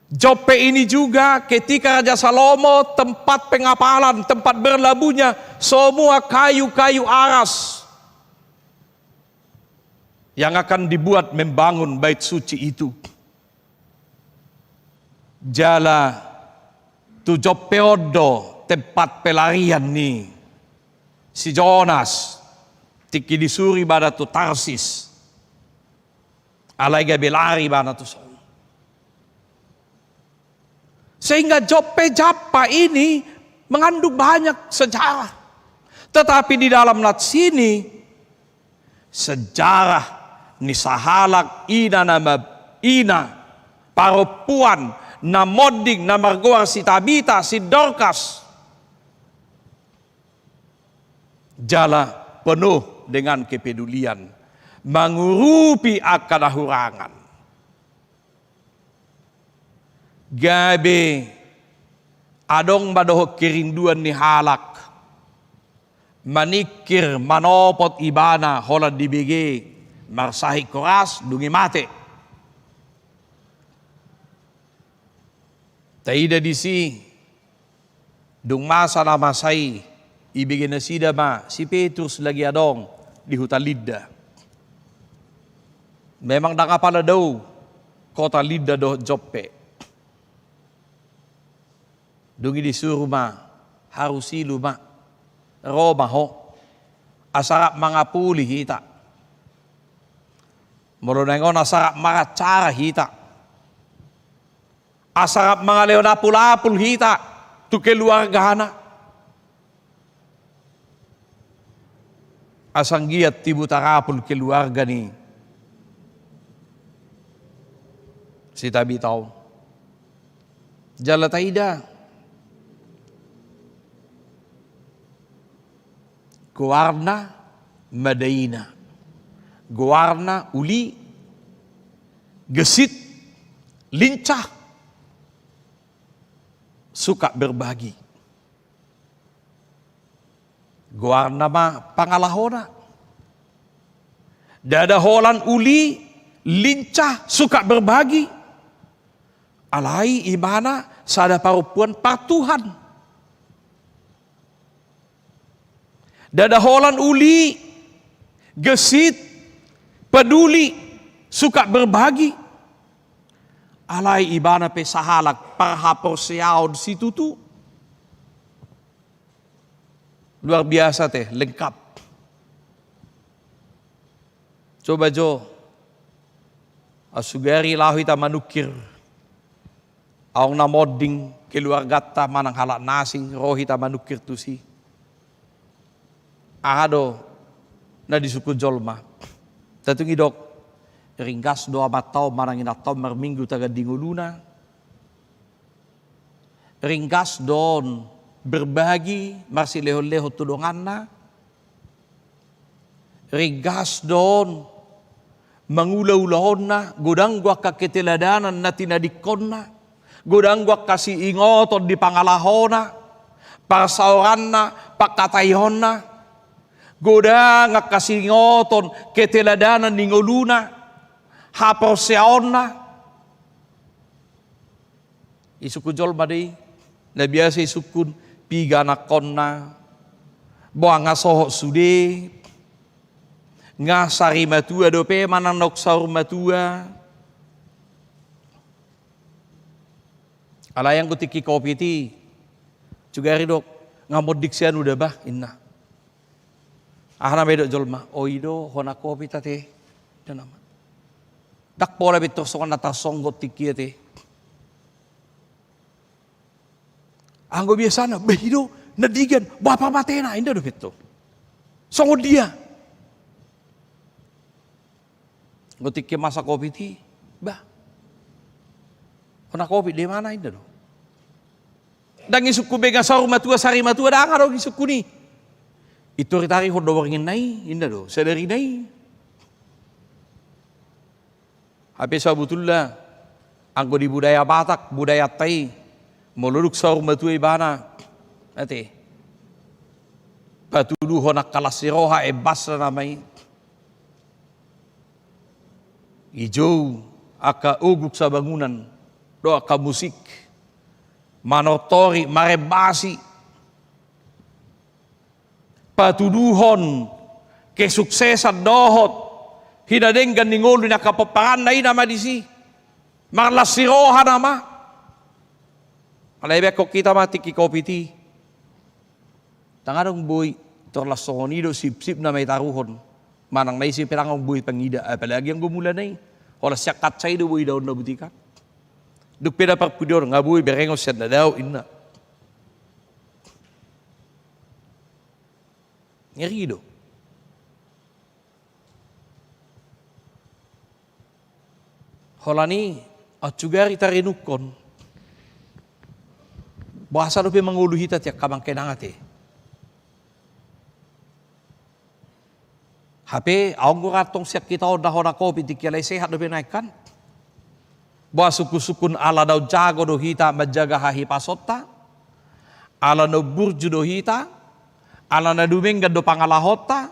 Joppe ini juga ketika Raja Salomo tempat pengapalan, tempat berlabuhnya semua kayu-kayu aras yang akan dibuat membangun bait suci itu. Jala tu Joppe on do tempat pelarian ni si Jonas, tingki disuru ibana tu Tarsis. Alai gabe lari ibana tu son. Sehingga Joppe Jaffa ini mengandung banyak sejarah. Tetapi di dalam nats ini, sejarah ni sahalak ina na ma-, ina parompuan na monding na margoar si Tabita, si Dorkas. Jala penuh dengan kepedulian, mangurupi angka na hurangan. Gabe adong ma dohot kerinduan ni halak maningkir, manopot ibana holan dibege marsahit horas, dung i mate. Taida disi, dung masa na masa i, ibege nasida ma si Petrus lagi adong di huta Lidda. Memang ndang apala dao kota Lidda dohot Joppe. Dung i disuru ma, harusi lu ma, ro ma ho, asa rap mangapuli hita. Molo naeng on asa rap maracara hita. Asa rap mangalehon apul-apul hita tu keluargana. Asa anggiat tibu tarapul keluarga ni si Tabita on. Jala taida goarna madaina, goarna uli, gesit, lincah, suka berbagi. Goarna ma pangalahona. Ndada holan uli, lincah, suka berbagi. Alai ibana sada parompuan partuhan. Ndada holan uli, gesit, peduli, suka berbagi. Alai ibana pe sahalak parhaporseaon situtu. Luar biasa te, lengkap. Coba jo, sugari laho hita manungkir. Adong na monding keluarganta manang halak na asing, ro hita manungkir tusi. Aha do na disungkun jolma? Tatung didok, ringgas do amanta on manang inanta on marminggu tagan di ngoluna. Ringgas do on berbagi, marsilehon-lehon tu donganna. Ringgas do on mangula ulaonna, godang do angka keteladanan na tinadingkonna, godang do angka siingoton di pangalahona, parsaoranna, pangkataiononna, godang angka siingoton keteladanan ni ngoluna, haporseaonna. Disungkun jolma do i, na biasa disungkun piga anakkonna, boha nga sohot sude, nga sarimatua dope manang naung saurmatua. Alai anggo tingki covid i, sugari didok, nga monding sian uda bah, inna. Aha nama didok jolma, o i do, hona covid ate. Ndang pola be tor songon na tarsonggot tingki i ate. Anggo biasana, bah i do, na denggan, bah parmatena, inda dope tor. Songon dia. Anggo tingki masa covid i, bah. Hona covid do ibana, inda do. Ndang disungkun be nga saurmatua, sarimatua, ndang adong disungkun i. Itoritari hon do borngin na i, inda do, sadari na i. Hape sabutulna, anggo di budaya Batak, budayanta i, molo dung saurmatua ibana, ate, patuduhon angka las ni roha, embasna nama i. Dijou angka ogung sabangunan dohot angka musik, manortori, marembasi, patuduhon kesuksesan dohot hinadenggan ni ngolu ni angka pomparanna, i nama disi. Marlas ni roha nama. Alai bekkon hita ma tingki covid i, ndang adong boi, tor las songon i do, sipsip nama ditaruhon. Manang na ise pe ndang adong boi pangida, apalagi anggo mulana i. Holan sian kaca i do boi idaonna butik an. Dung pe na parpudi on, nga boi berengon sian na dao, inna. Ngeri do. Holan i, on sugari tarenungkon. Boasa dope mangolu hita tu angka amang inang ate. Hape adong do ra tong sian hita on na hona covid tingki, alai sehat dope naeng kan. Boha sungkun-sungkun ala naung jago do hita manjaga hahipasonta, ala naung burju do hita, ala na dumenggan do pangalahonta,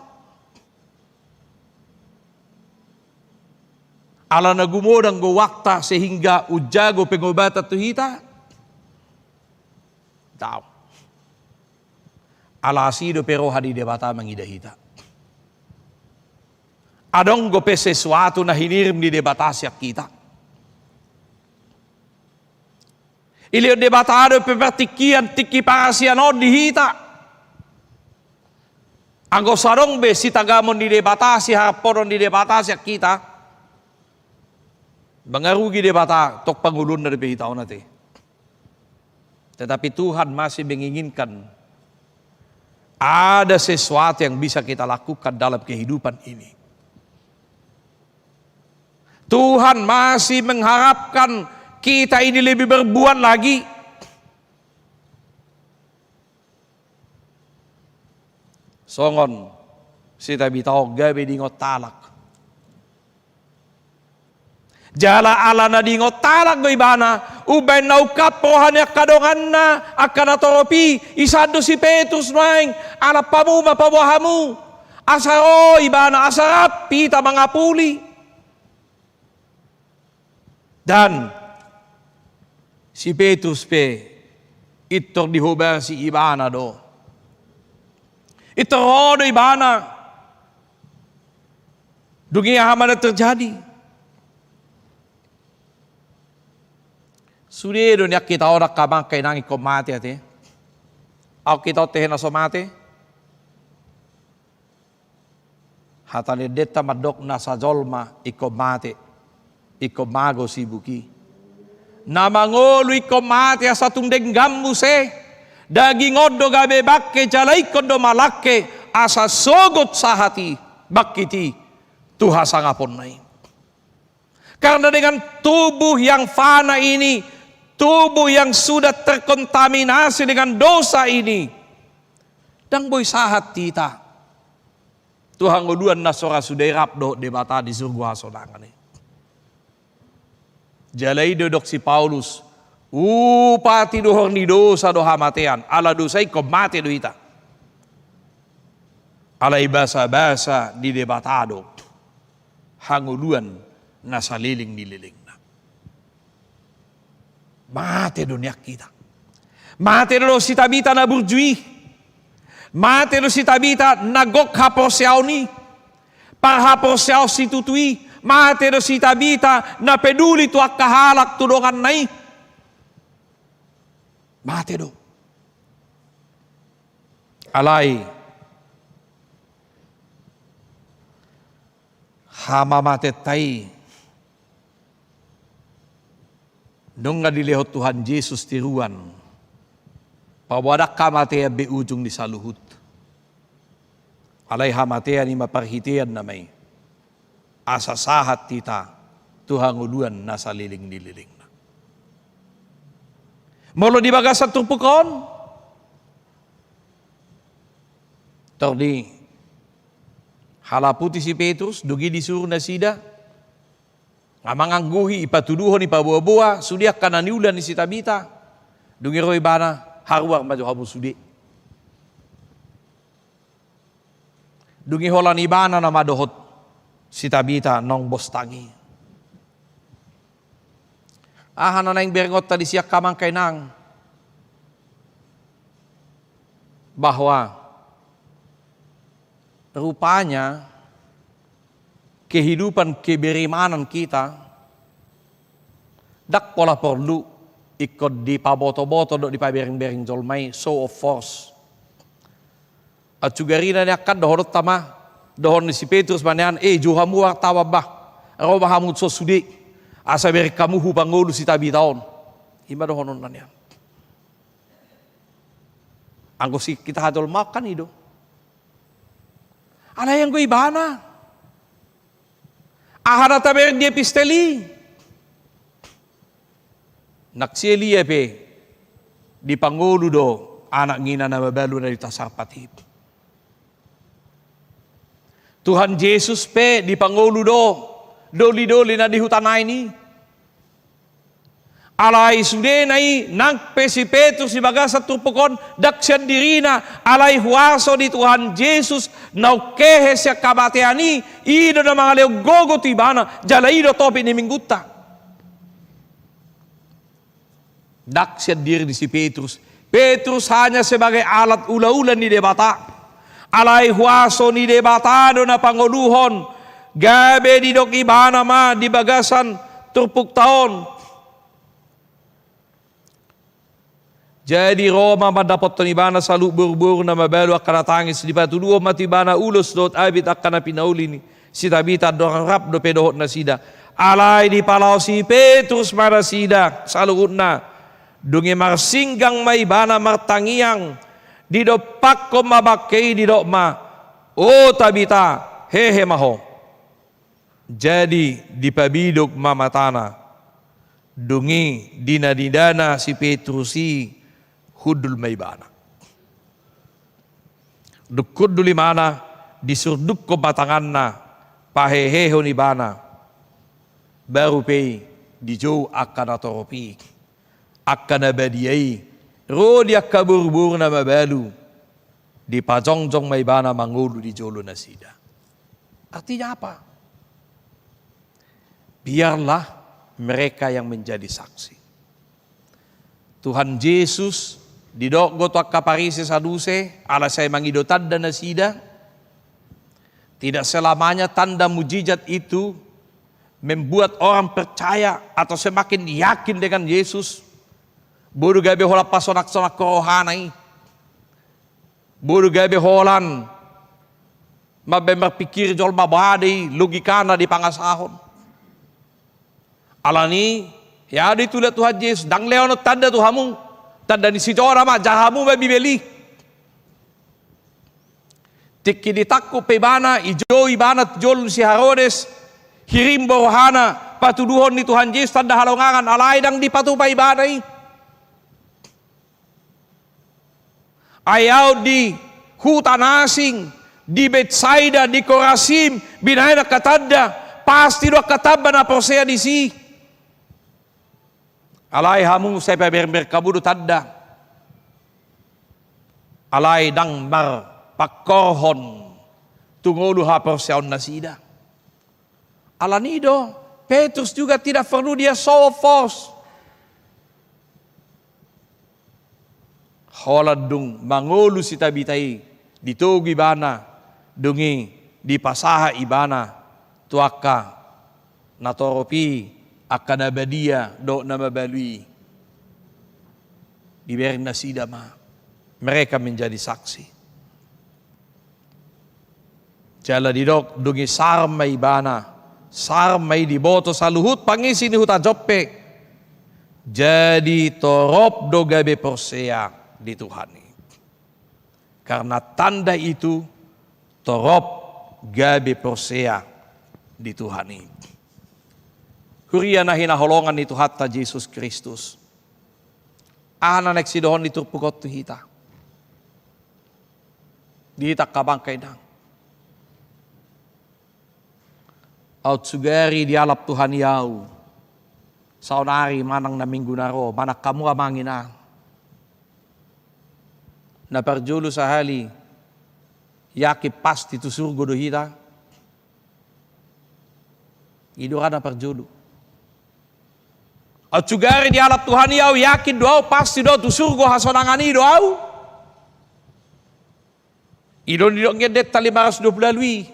ala na gumodang goarta sehingga umjago pengobatan tu hita. Ndang. Ala asi dope roha ni Debata mangida hita. Adong dope sesuatu na hinirim ni Debata sian hita. Dilehon Debata dope partingkian, tingki parasian on di hita. Anggo so adong be sitagamon ni Debata, siharamponon ni Debata sian hita, Mangarugi Debata tong pangoluonna dope hita on ate. Tetapi Tuhan masih menginginkan ada sesuatu yang bisa kita lakukan dalam kehidupan ini. Tuhan masih mengharapkan kita ini lebih berbuat lagi. Songon si Tabita on gabe diingot halak. Jala ala na diingot halak do ibana, umbahen na ungkap roha ni angka donganna, angka na torop i, isandok si Petrus nuaeng, ala pamu ma paboa hamu, asa ro ibana, asa rap hita mangapuli. Dan si Petrus pe pintor dihobasi ibana do. Pintor ro do ibana. Dung i aha ma na terjadi? Sude do nian hita on angka amang inang ingkon mate ate. Aut hita on tehe na so mate? Hata ni endenta mandok nasa jolma ingkon mate, ingkon mago sibuk i. Na mangolu ingkon mate asa tung denggan muse, daging on do gabe bangke jala ingkon do malangke asa sogot sahat i bangkit i tu hasangaponna i. Karena dengan tubuh yang fana ini, tubuh yang sudah terkontaminasi dengan dosa ini, ndang boi sahat hita tu hangoluan na so ra suda i rap dohot Debata di surgo hasonangan i. Jala i do didok si Paulus, upa ni dohor ni dosa do hamatean, ala dosa i ingkon mate do hita. Alai basabasa ni Debata do hangoluan na saleleng ni lelengna. Mate do nian hita. Mate do si Tabita na burju i. Mate do si Tabita na gok haporseaon i. Parhaporseaon situtu i. Mate do si Tabita na peduli tu angka halak, tu donganna i. Mate do. Alai hamamatenta i nunga dilehon Tuhan Jesus tiruan, paboa ndang hamatean be ujung ni saluhut. Alai hamatean i ma parhitean nama i, asa sahat hita tu hangoluan na saleleng ni lelengna. Molo di bagasan turpuk on, tor dihalaputi si Petrus, dung i disuru nasida, nga mangangguhi, ipatuduhon, ipaboaboa sude angka na niula ni si Tabita. Dung i ro ibana, haruar ma jo hamu sude. Dung i holan ibana nama dohot si Tabita naung bostang i. Aha na naeng berengonta disi angka amang inang? Bahwa rupanya kehidupan keberimanan kita ndang pola porlu ingkon dipabotoboto dohot dipaberingbereng jolma i, show of force. Ancugarina nian kan dohononta ma, dohonon ni si Petrus ma nian, "Eh, jou hamu wartawan bah, ro ma hamu so sude, asa bereng hamu hupangolu si Tabita on." I ma dohononna nian. Anggo si hita hajolmaon kan i do. Alai anggo ibana, aha na tabereng di epistel i? Nang si Elia pe dipangolu do anak ni ina na mabalu na di huta Sarpat i. Tuhan Jesus pe dipangolu do dolidoli na di huta Nain i. Alai sudena i, nang pe si Petrus di bagasan turpuk on, ndang sian dirina, alai huaso ni Tuhan Jesus naung hehe sian hamatean i, i do na mangalehon gogo tu ibana, jala i do topik ni minggunta. Ndang sian diri ni si Petrus. Petrus hanya sebagai alat ulaula ni Debata. Alai huaso ni Debata do na pangoluhon. Gabe didok ibana ma di bagasan turpukta on. Jadi ro ma mandapothon ibana saluhut boruboru na mabalu angka na tangis, dipatuduhon ma tu ibana ulos dohot abit angka na pinauli ni si Tabita, andorang rap dope dohot nasida. Alai dipalaosi Petrus ma nasida saluhutna. Dung i marsinggang ma ibana martangiang, didompakkon ma bangke i, didok ma: "O Tabita, hehe ma ho." Jadi dipabidok ma matana. Dung i di na nidana si Petrus i, hundul ma ibana. Dung hundul ibana, disurdukkon ma tanganna, pahehehon ibana. Baru pe i dijou angka natorop i, angka na badia i, ro di angka boruboru na mabalu. Dipajongjong ma ibana mangolu di jolo nasida. Artinya apa? Biarlah mereka yang menjadi saksi. Tuhan Jesus, didok do tu angka Parise Saduse, ala sai mangido tanda nasida. Tidak selamanya tanda mujizat itu membuat orang percaya atau semakin yakin dengan Yesus. Boi do gabe holan pasonangsonan rohana i. Boi do gabe holan mambaen marpingkir jolma, boi do i logikana dipangasahon. Alani i, ia do ditulak Tuhan Jesus, ndang lehonon tanda tu hamu. Tanda ni si Jona ma, jala hamu ma Bibel i. Tingki ditangkup pe ibana, dijou ibana tu jolo ni si Harodes, hirim do rohana patuduhon ni Tuhan Jesus tanda halongangan, alai ndang dipatupa ibana i. Ai aut di huta na asing, di Betsaida, di Korasim, binaen angka tanda, pasti do angka tamba na porsea disi. Alai hamu sai paberber hamu do tanda. Alai ndang marpangkorhon tu ngolu haporseaon nasida. Alani i do, Petrus juga tidak perlu dia show of force. Holan dung mangolu si Tabita i, ditogu ibana, dung i dipasahat ibana tu angka natorop i, angka na badia dohot na mabalu i. Dibereng nasida ma, mereka menjadi saksi. Jala didok, dung i sahat ma ibana, sahat ma i, diboto saluhut pangisi ni huta Joppe. Jadi torop do gabe porsea di Tuhan i. Karena tanda itu, torop gabe porsea di Tuhan i. Huria na hinaholongan ni Tuhanta Jesus Kristus. Aha na naeng sidohonon ni turpuk on tu hita? Di hita angka bangka inang. Aut sugari dialap Tuhan i ahu, saonari manang na minggu na ro, manang hamu amang inang. Na parjolo sahali, yakin pasti tu surgo do hita? I do ra na parjolo. Aut sugari dialap Tuhan i ahu, yakin do ahu pasti do tu surgo hasonangan i do ahu. I do nidok ni endenta lima ratus dua puluh ualu i.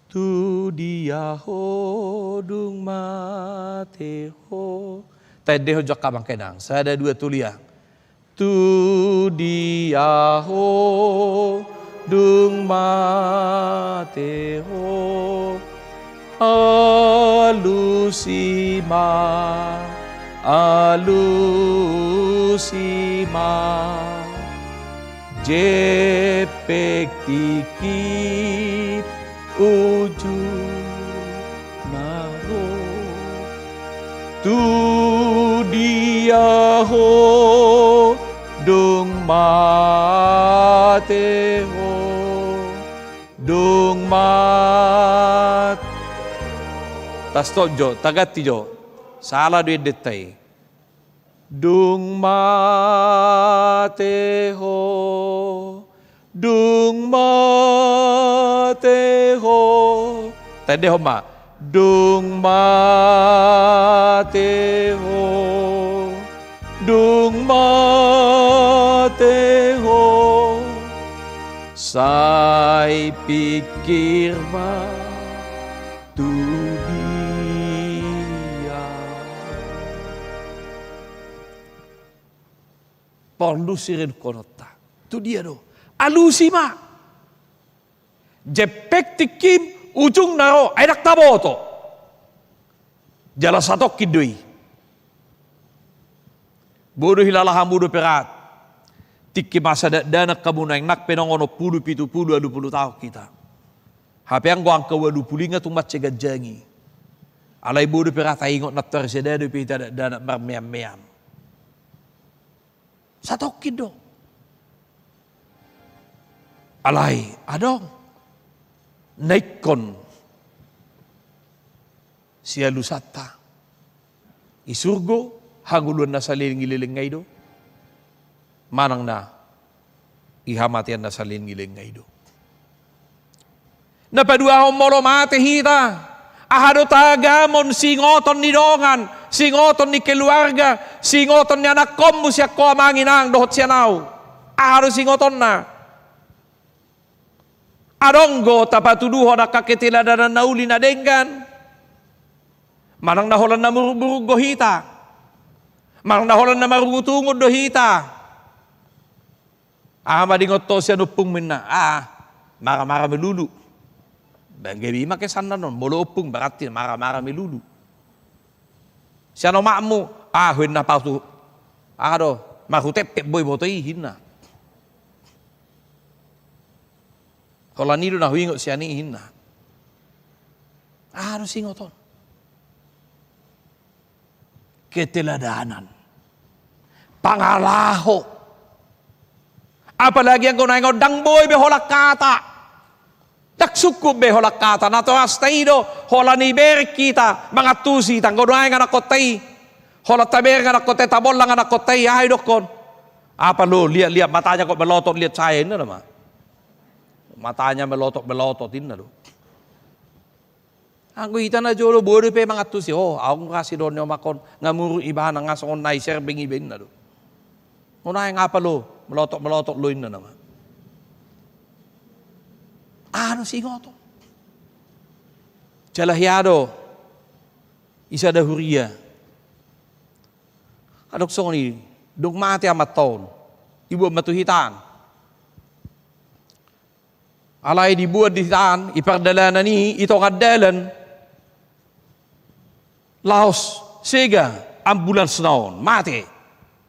Tu dia ho dung mate ho. Taendehon jo angka bangka inang. Sada, dua, tolu, ya. Tu dia ho dung mate ho. Alusi ma, alusi ma. Jempek tingki ujung na ro. Tu dia ho dung mate ho. Dung mat-, tastop jo, taganti jo. Salah do endenta i. Dung mate ho, dung mate ho. Taendehon ma. Dung mate ho, dung mate ho. Sai pingkir ma tu dia. Porlu sirenungkononta. Tu dia do. Alusi ma. Jempek tingkim Ujungna ro, ai ndang taboto. Jala satongkin do i. Boi do hilala hamu dope rap. Tingki masa dakdanak hamu nuaeng, nang pe nang onom pulu, pitu pulu, ualu pulu taon hita. Hape anggo angka ualu pulu i nga tung mansai ganjang i. Alai boi dope ra taingot nantoari sada dope hita dakdanak marmeam-meam. Satongkin do. Alai adong na ingkon sialusanta. I surgo, hangoluan na saleleng ni lelengna i do. Manang na i hamatean na saleleng ni lelengna i do. Na paduahon, molo mate hita, aha do tagamon? Singoton ni dongan, singoton ni keluarga, singoton ni anakkonmu sian ho amang inang dohot sian ahu. Aha do singotonna? Adong do tapatuduhon angka keteladanan na uli na denggan? Manang na holan na muruk-muruk do hita? Manang na holan na marungut-ungut do hita? Aha ma diingot ho sian ompungmu, inna? Ah, mara-mara melulu. Bangga be i ma kesanna on, molo ompung berarti mara-mara melulu. Sian omakmu, ah, huinna patu. Aha do, marhuteptep boi boto i, inna. Holan i do na huingot sian i, inna. Aha do singoton? Keteladanan, pangalaho. Apalagi anggo nuaeng on ndang boi be holan hata. Ndang sungkun be holan hata. Natorasta i do, holan i bereng hita, mangantusi hita. Anggo nuaeng anakkonta i, holan tabereng anakkonta i, tabollang anakkonta i, aha idokkon? Apa lo, lihat-lihat, matanya kok melotot lihat saya, inna nama. Matanya melotot-melotot, inna do. Anggo hita na jolo, boi dope mangantusi, oh, aung ra sidon ni omak on, nga muruk ibana, nga songon na i serbeng iba, inna do. Nuaeng apa lo, melotot-melotot lo, inna nama. Aha do singoton? Jala hea do, i sada huria. Adong songon i, dung mate amanta on, diboan ma tu hitaan. Alai diboan di hitaan, i pardalanan i, i tonga dalan. Laos sega ambulansna on, mate.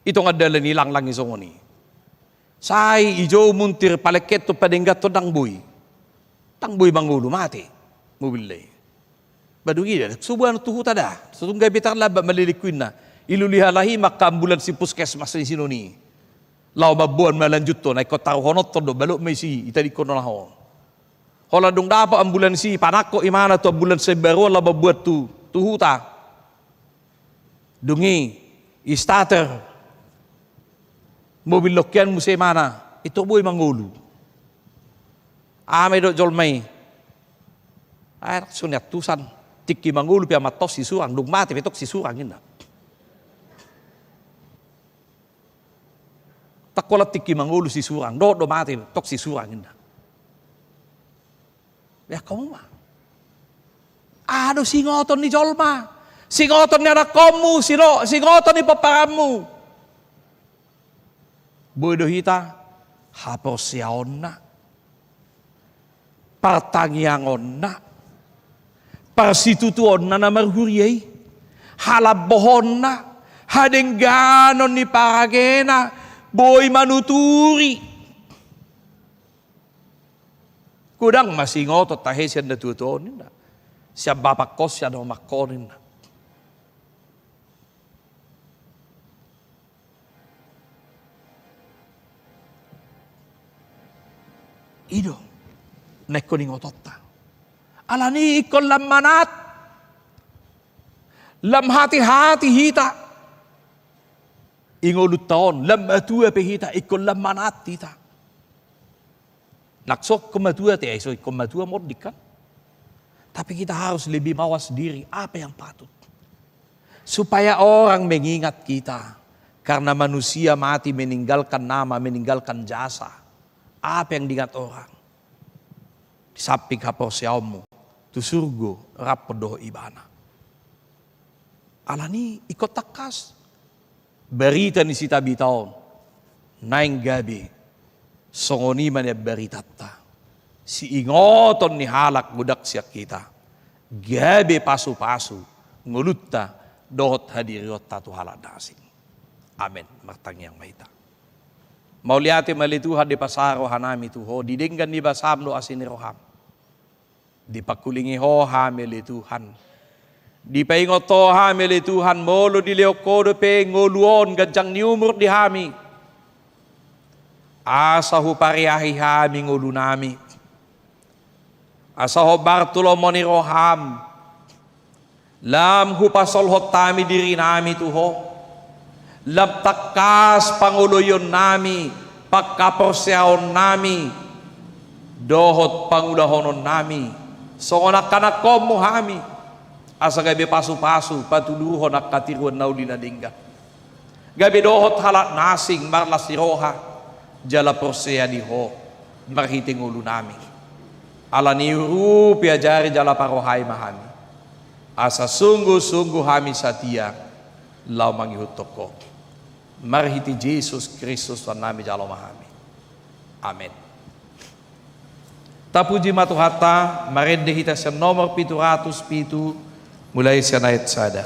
I tonga dalan i, langlang i songon i. Sai dijou muntir, palengketon, padengganhon, ndang boi. Ndang boi mangolu, mate mobilna i. Ba dung i da, so boanon tu huta da. So tung gabe tarlambat ma lelengku, inna. Ilului halak i ma angka ambulans ni puskesmas ni sinon i. Laho mamboan ma lanjuthon, ai ingkon taruhononhon do, balok ma isi, itadingkon na ho. Holan dung dapot ambulans i, panangkok imana tu ambulans na imbaruan laho mamboan tu, tu huta. Dung i, i starter mobil longkian muse imana, i tong boi mangolu. Aha ma didok jolma i? Ai ndang so niantusan, tingki mangolu pe amanta on sisurang, dung mate pe tong sisurang, inna. Ndang holan tingki mangolu sisurang, dohot do mate tong sisurang, inna. Beak hamu ma. Aha do singoton ni jolma? Singoton ni anakkonmu, sino-, singoton ni pomparanmu. Boi do hita haporseaonna, partangiangonna, parsitutuonna na marhuria i, halambohonna, hadengganon ni paragena, boi manuturi. Godang ma singoton tahe sian natuatua on, inna. Sian bapangkon, sian omakkon, inna. I do na ingkon ingotonta. Alani ingkon lam manat, lam hati-hati hita. I ngolunta on, lam matua pe hita, ingkon lam manat hita. Nang so ingkon matua, te ai so ingkon matua monding, kan? Tapi kita harus lebih mawas diri, apa yang patut. Supaya orang mengingat kita. Karena manusia mati meninggalkan nama, meninggalkan jasa. Apa yang diingat orang? Di samping haporseaonmu tu surgo, rap dohot ibana. Alani ingkon tangkas. Barita ni si Tabita on naeng gabe songon i ma nian baritanta. siingoton ni halak godang sian hita, gabe pasu-pasu ngolunta dohot hadirionta tu halak na asing. Amen. Martangiang ma hita. Mauliate ma ale Tuhan, dipasahat rohanami tu Ho, di denggan ni basam dohot asi ni roham. Dipangkulingi Ho hami ale Tuhan. Dipaingot Ho hami ale Tuhan, molo dilehon Ho dope ngolu on ganjang ni umur di hami, asa hupareahi hami ngolunami, asa hombar tu lomo ni roham, lam hupasolhot hami dirinami tu Ho, lam tangkas pangoloionnami, panghaporseaonnami dohot pangulahononnami songon angka anakkonmu hami, asa gabe pasu-pasu patuduhon angka tiruan na uli na denggan, gabe dohot halak na asing marlas ni roha jala porsea di Ho marhite ngolunami. Ala ni urupi, ajari jala parohai ma hami, asa sungguh-sungguh hami satia laho mangihuthon Ho. Marhite Jesus Kristus Tuhannami jalo ma hami. Amen. Tapuji ma Tuhanta. Marende hita sian nomor pitu ratus pitu, mulai sian ayat sada.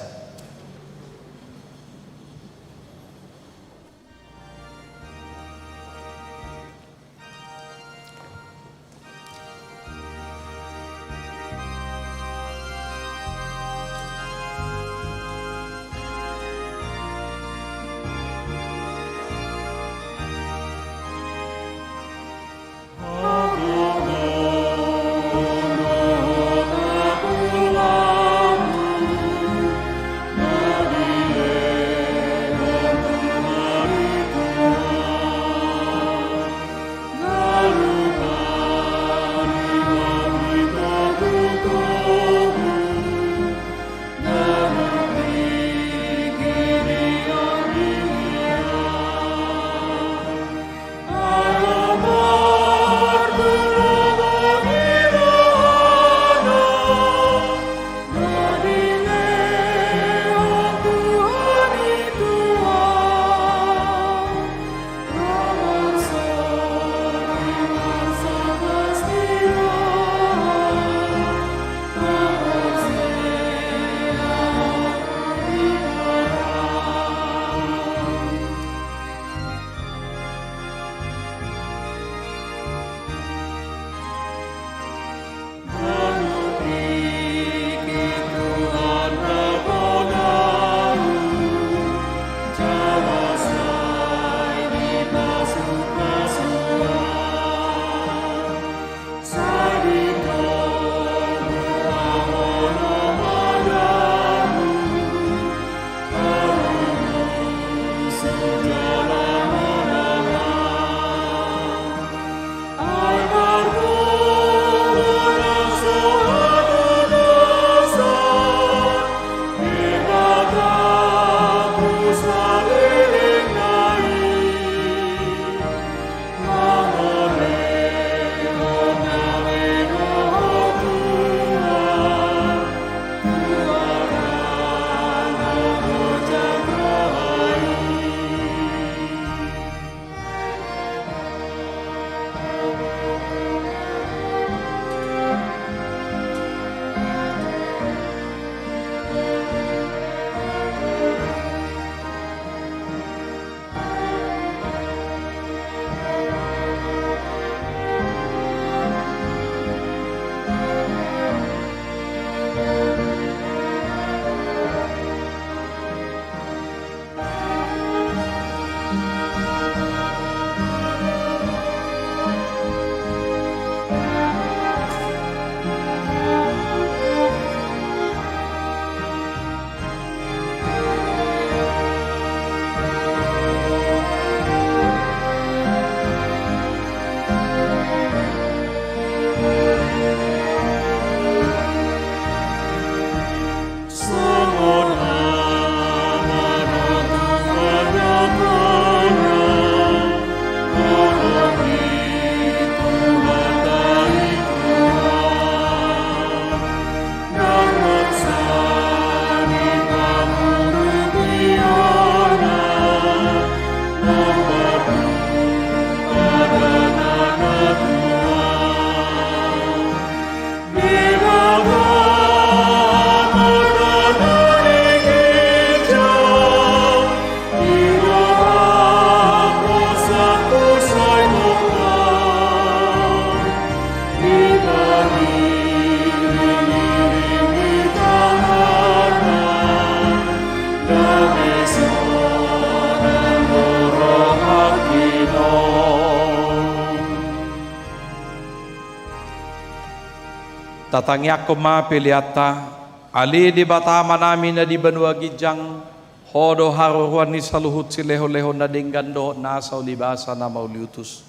Tatangiangkon ma peleanta. Ale Debata Amanami na di banua ginjang, Ho do haroroan ni saluhut silehonlehon na denggan dohot nasa ulibasa na mauliutus.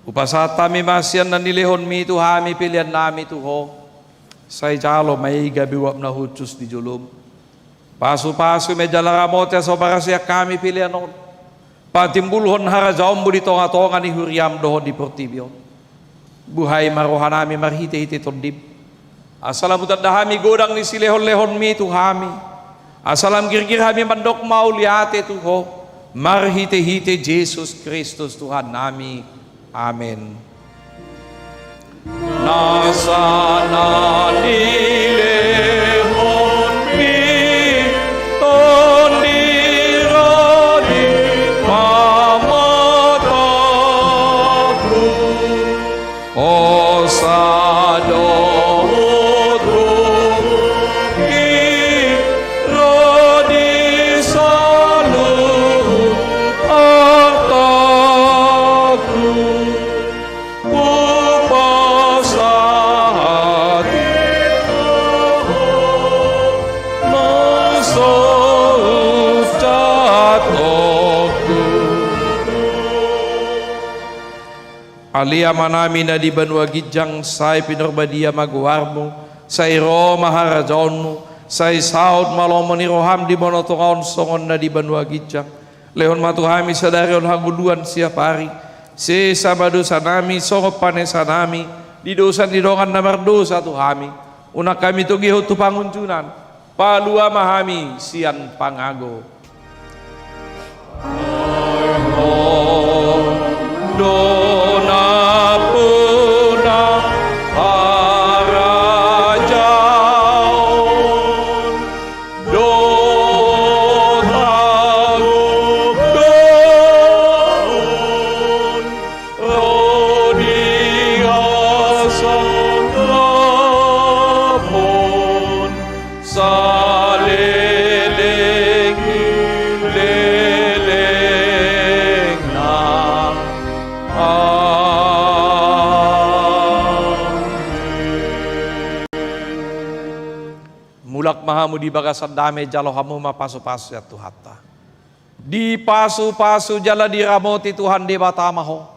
Hupasahat hami ma sian na nilehonmi tu hami peleannami tu Ho. Sai jalo ma i gabe uap na hushus di jolom. Pasupasu ma i jala ramoti asa huparsian hami pelean on patimbulhon harajaonmu di tongatonga ni huriam dohot di portibi on. Buhai ma rohanami marhitehite Tondim, asa lam hutanda hami godang ni silehonlehonmi tu hami, asa lam girgir hami mandok mauliate tu Ho, marhitehite Jesus Kristus Tuhannami. Amen. Nasa na nilehonmi Tondi ro di pamatangku, hosa dohot gogo i ro di saluhut artangku. Hupasahat ma Ho na so hujalo. Ale Amanami na di banua ginjang, sai pinarbadia ma goarmu, sai ro ma harajaonmu, sai saut ma lomo ni roham di banua tonga on songon na di banua ginjang. Lehon ma tu hami sadari on hangoluan siap ari. Sesa ma dosanami songon panesanami di dosa ni dongan na mardosa tu hami. Unang hami togihon tu pangunjunan. Palua ma hami sian pangago. Ai Ho do nampuna harajaon dohot hagogoon ro di hasangapon saleleng ni lelengna. Amen. Mulak ma hamu di bagasan dame, jalo hamu ma pasupasu sian Tuhanta. Dipasupasu jala diramoti Tuhan Debata ma ho.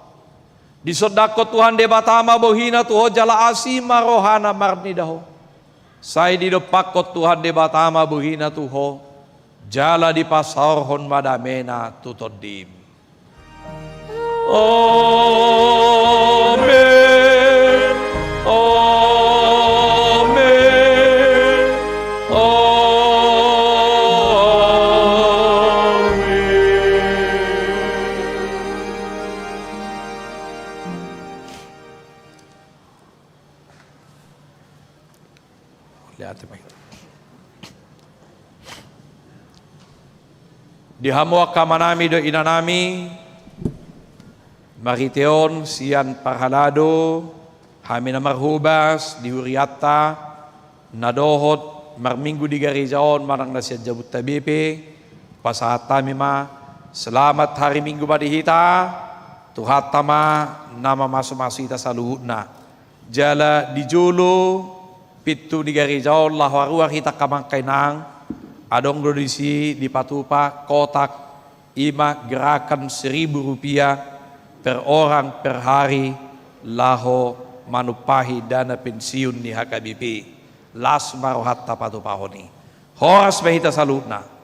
Disondangkon Tuhan Debata ma bohina tu ho jala asi ma rohana marnida ho. Sai didompakkon Tuhan Debata ma bohina tu ho jala dipasaorhon ma damena tu tondim. Amen. Amen. Amen. Lihat, Bang. Di hamu angka amanami dohot inanami, marhite on sian parhalado, hami na marhobas di hurianta, na dohot marminggu di gareja on manang na sian jabunta be pe, pasahat hami ma, selamat hari Minggu ma di hita, Tuhanta ma na mamasumasu hita saluhutna. Jala di jolo pintu ni gareja on laho haruar hita angka amang inang, adong do disi dipatupa kotak, i ma gerakan seribu rupiah per orang per hari laho manumpahi dana pensiun ni H K B P. Las ma rohanta patupahon i. Horas ma hita saluhutna.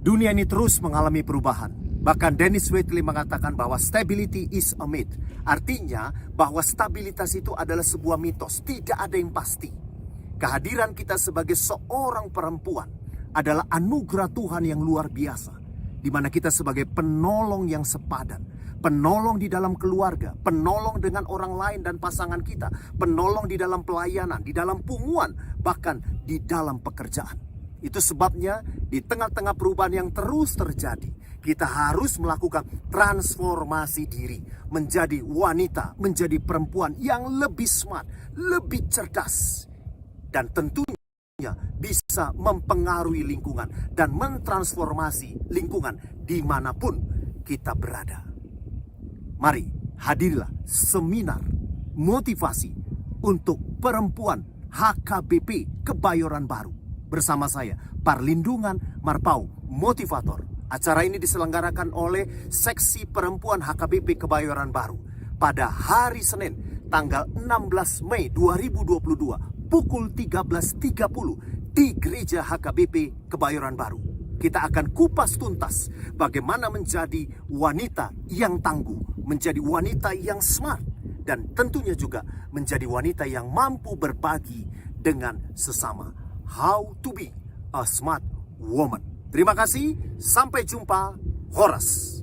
Dunia ini terus mengalami perubahan. Bahkan Dennis Waitley mengatakan bahwa stability is a myth. Artinya bahwa stabilitas itu adalah sebuah mitos, tidak ada yang pasti. Kehadiran kita sebagai seorang perempuan adalah anugerah Tuhan yang luar biasa, di mana kita sebagai penolong yang sepadan, penolong di dalam keluarga, penolong dengan orang lain dan pasangan kita, penolong di dalam pelayanan, di dalam punguan, bahkan di dalam pekerjaan. Itu sebabnya di tengah-tengah perubahan yang terus terjadi, kita harus melakukan transformasi diri menjadi wanita, menjadi perempuan yang lebih smart, lebih cerdas, dan tentunya bisa mempengaruhi lingkungan dan mentransformasi lingkungan dimanapun kita berada. Mari, hadirilah seminar motivasi untuk perempuan H K B P Kebayoran Baru bersama saya, Parlindungan Marpaung, motivator. Acara ini diselenggarakan oleh Seksi Perempuan H K B P Kebayoran Baru pada hari Senin, tanggal enam belas Mei dua ribu dua puluh dua, pukul tiga belas tiga puluh di Gereja H K B P Kebayoran Baru. Kita akan kupas tuntas bagaimana menjadi wanita yang tangguh, menjadi wanita yang smart, dan tentunya juga menjadi wanita yang mampu berbagi dengan sesama. How to be a smart woman. Terima kasih, sampai jumpa, horas.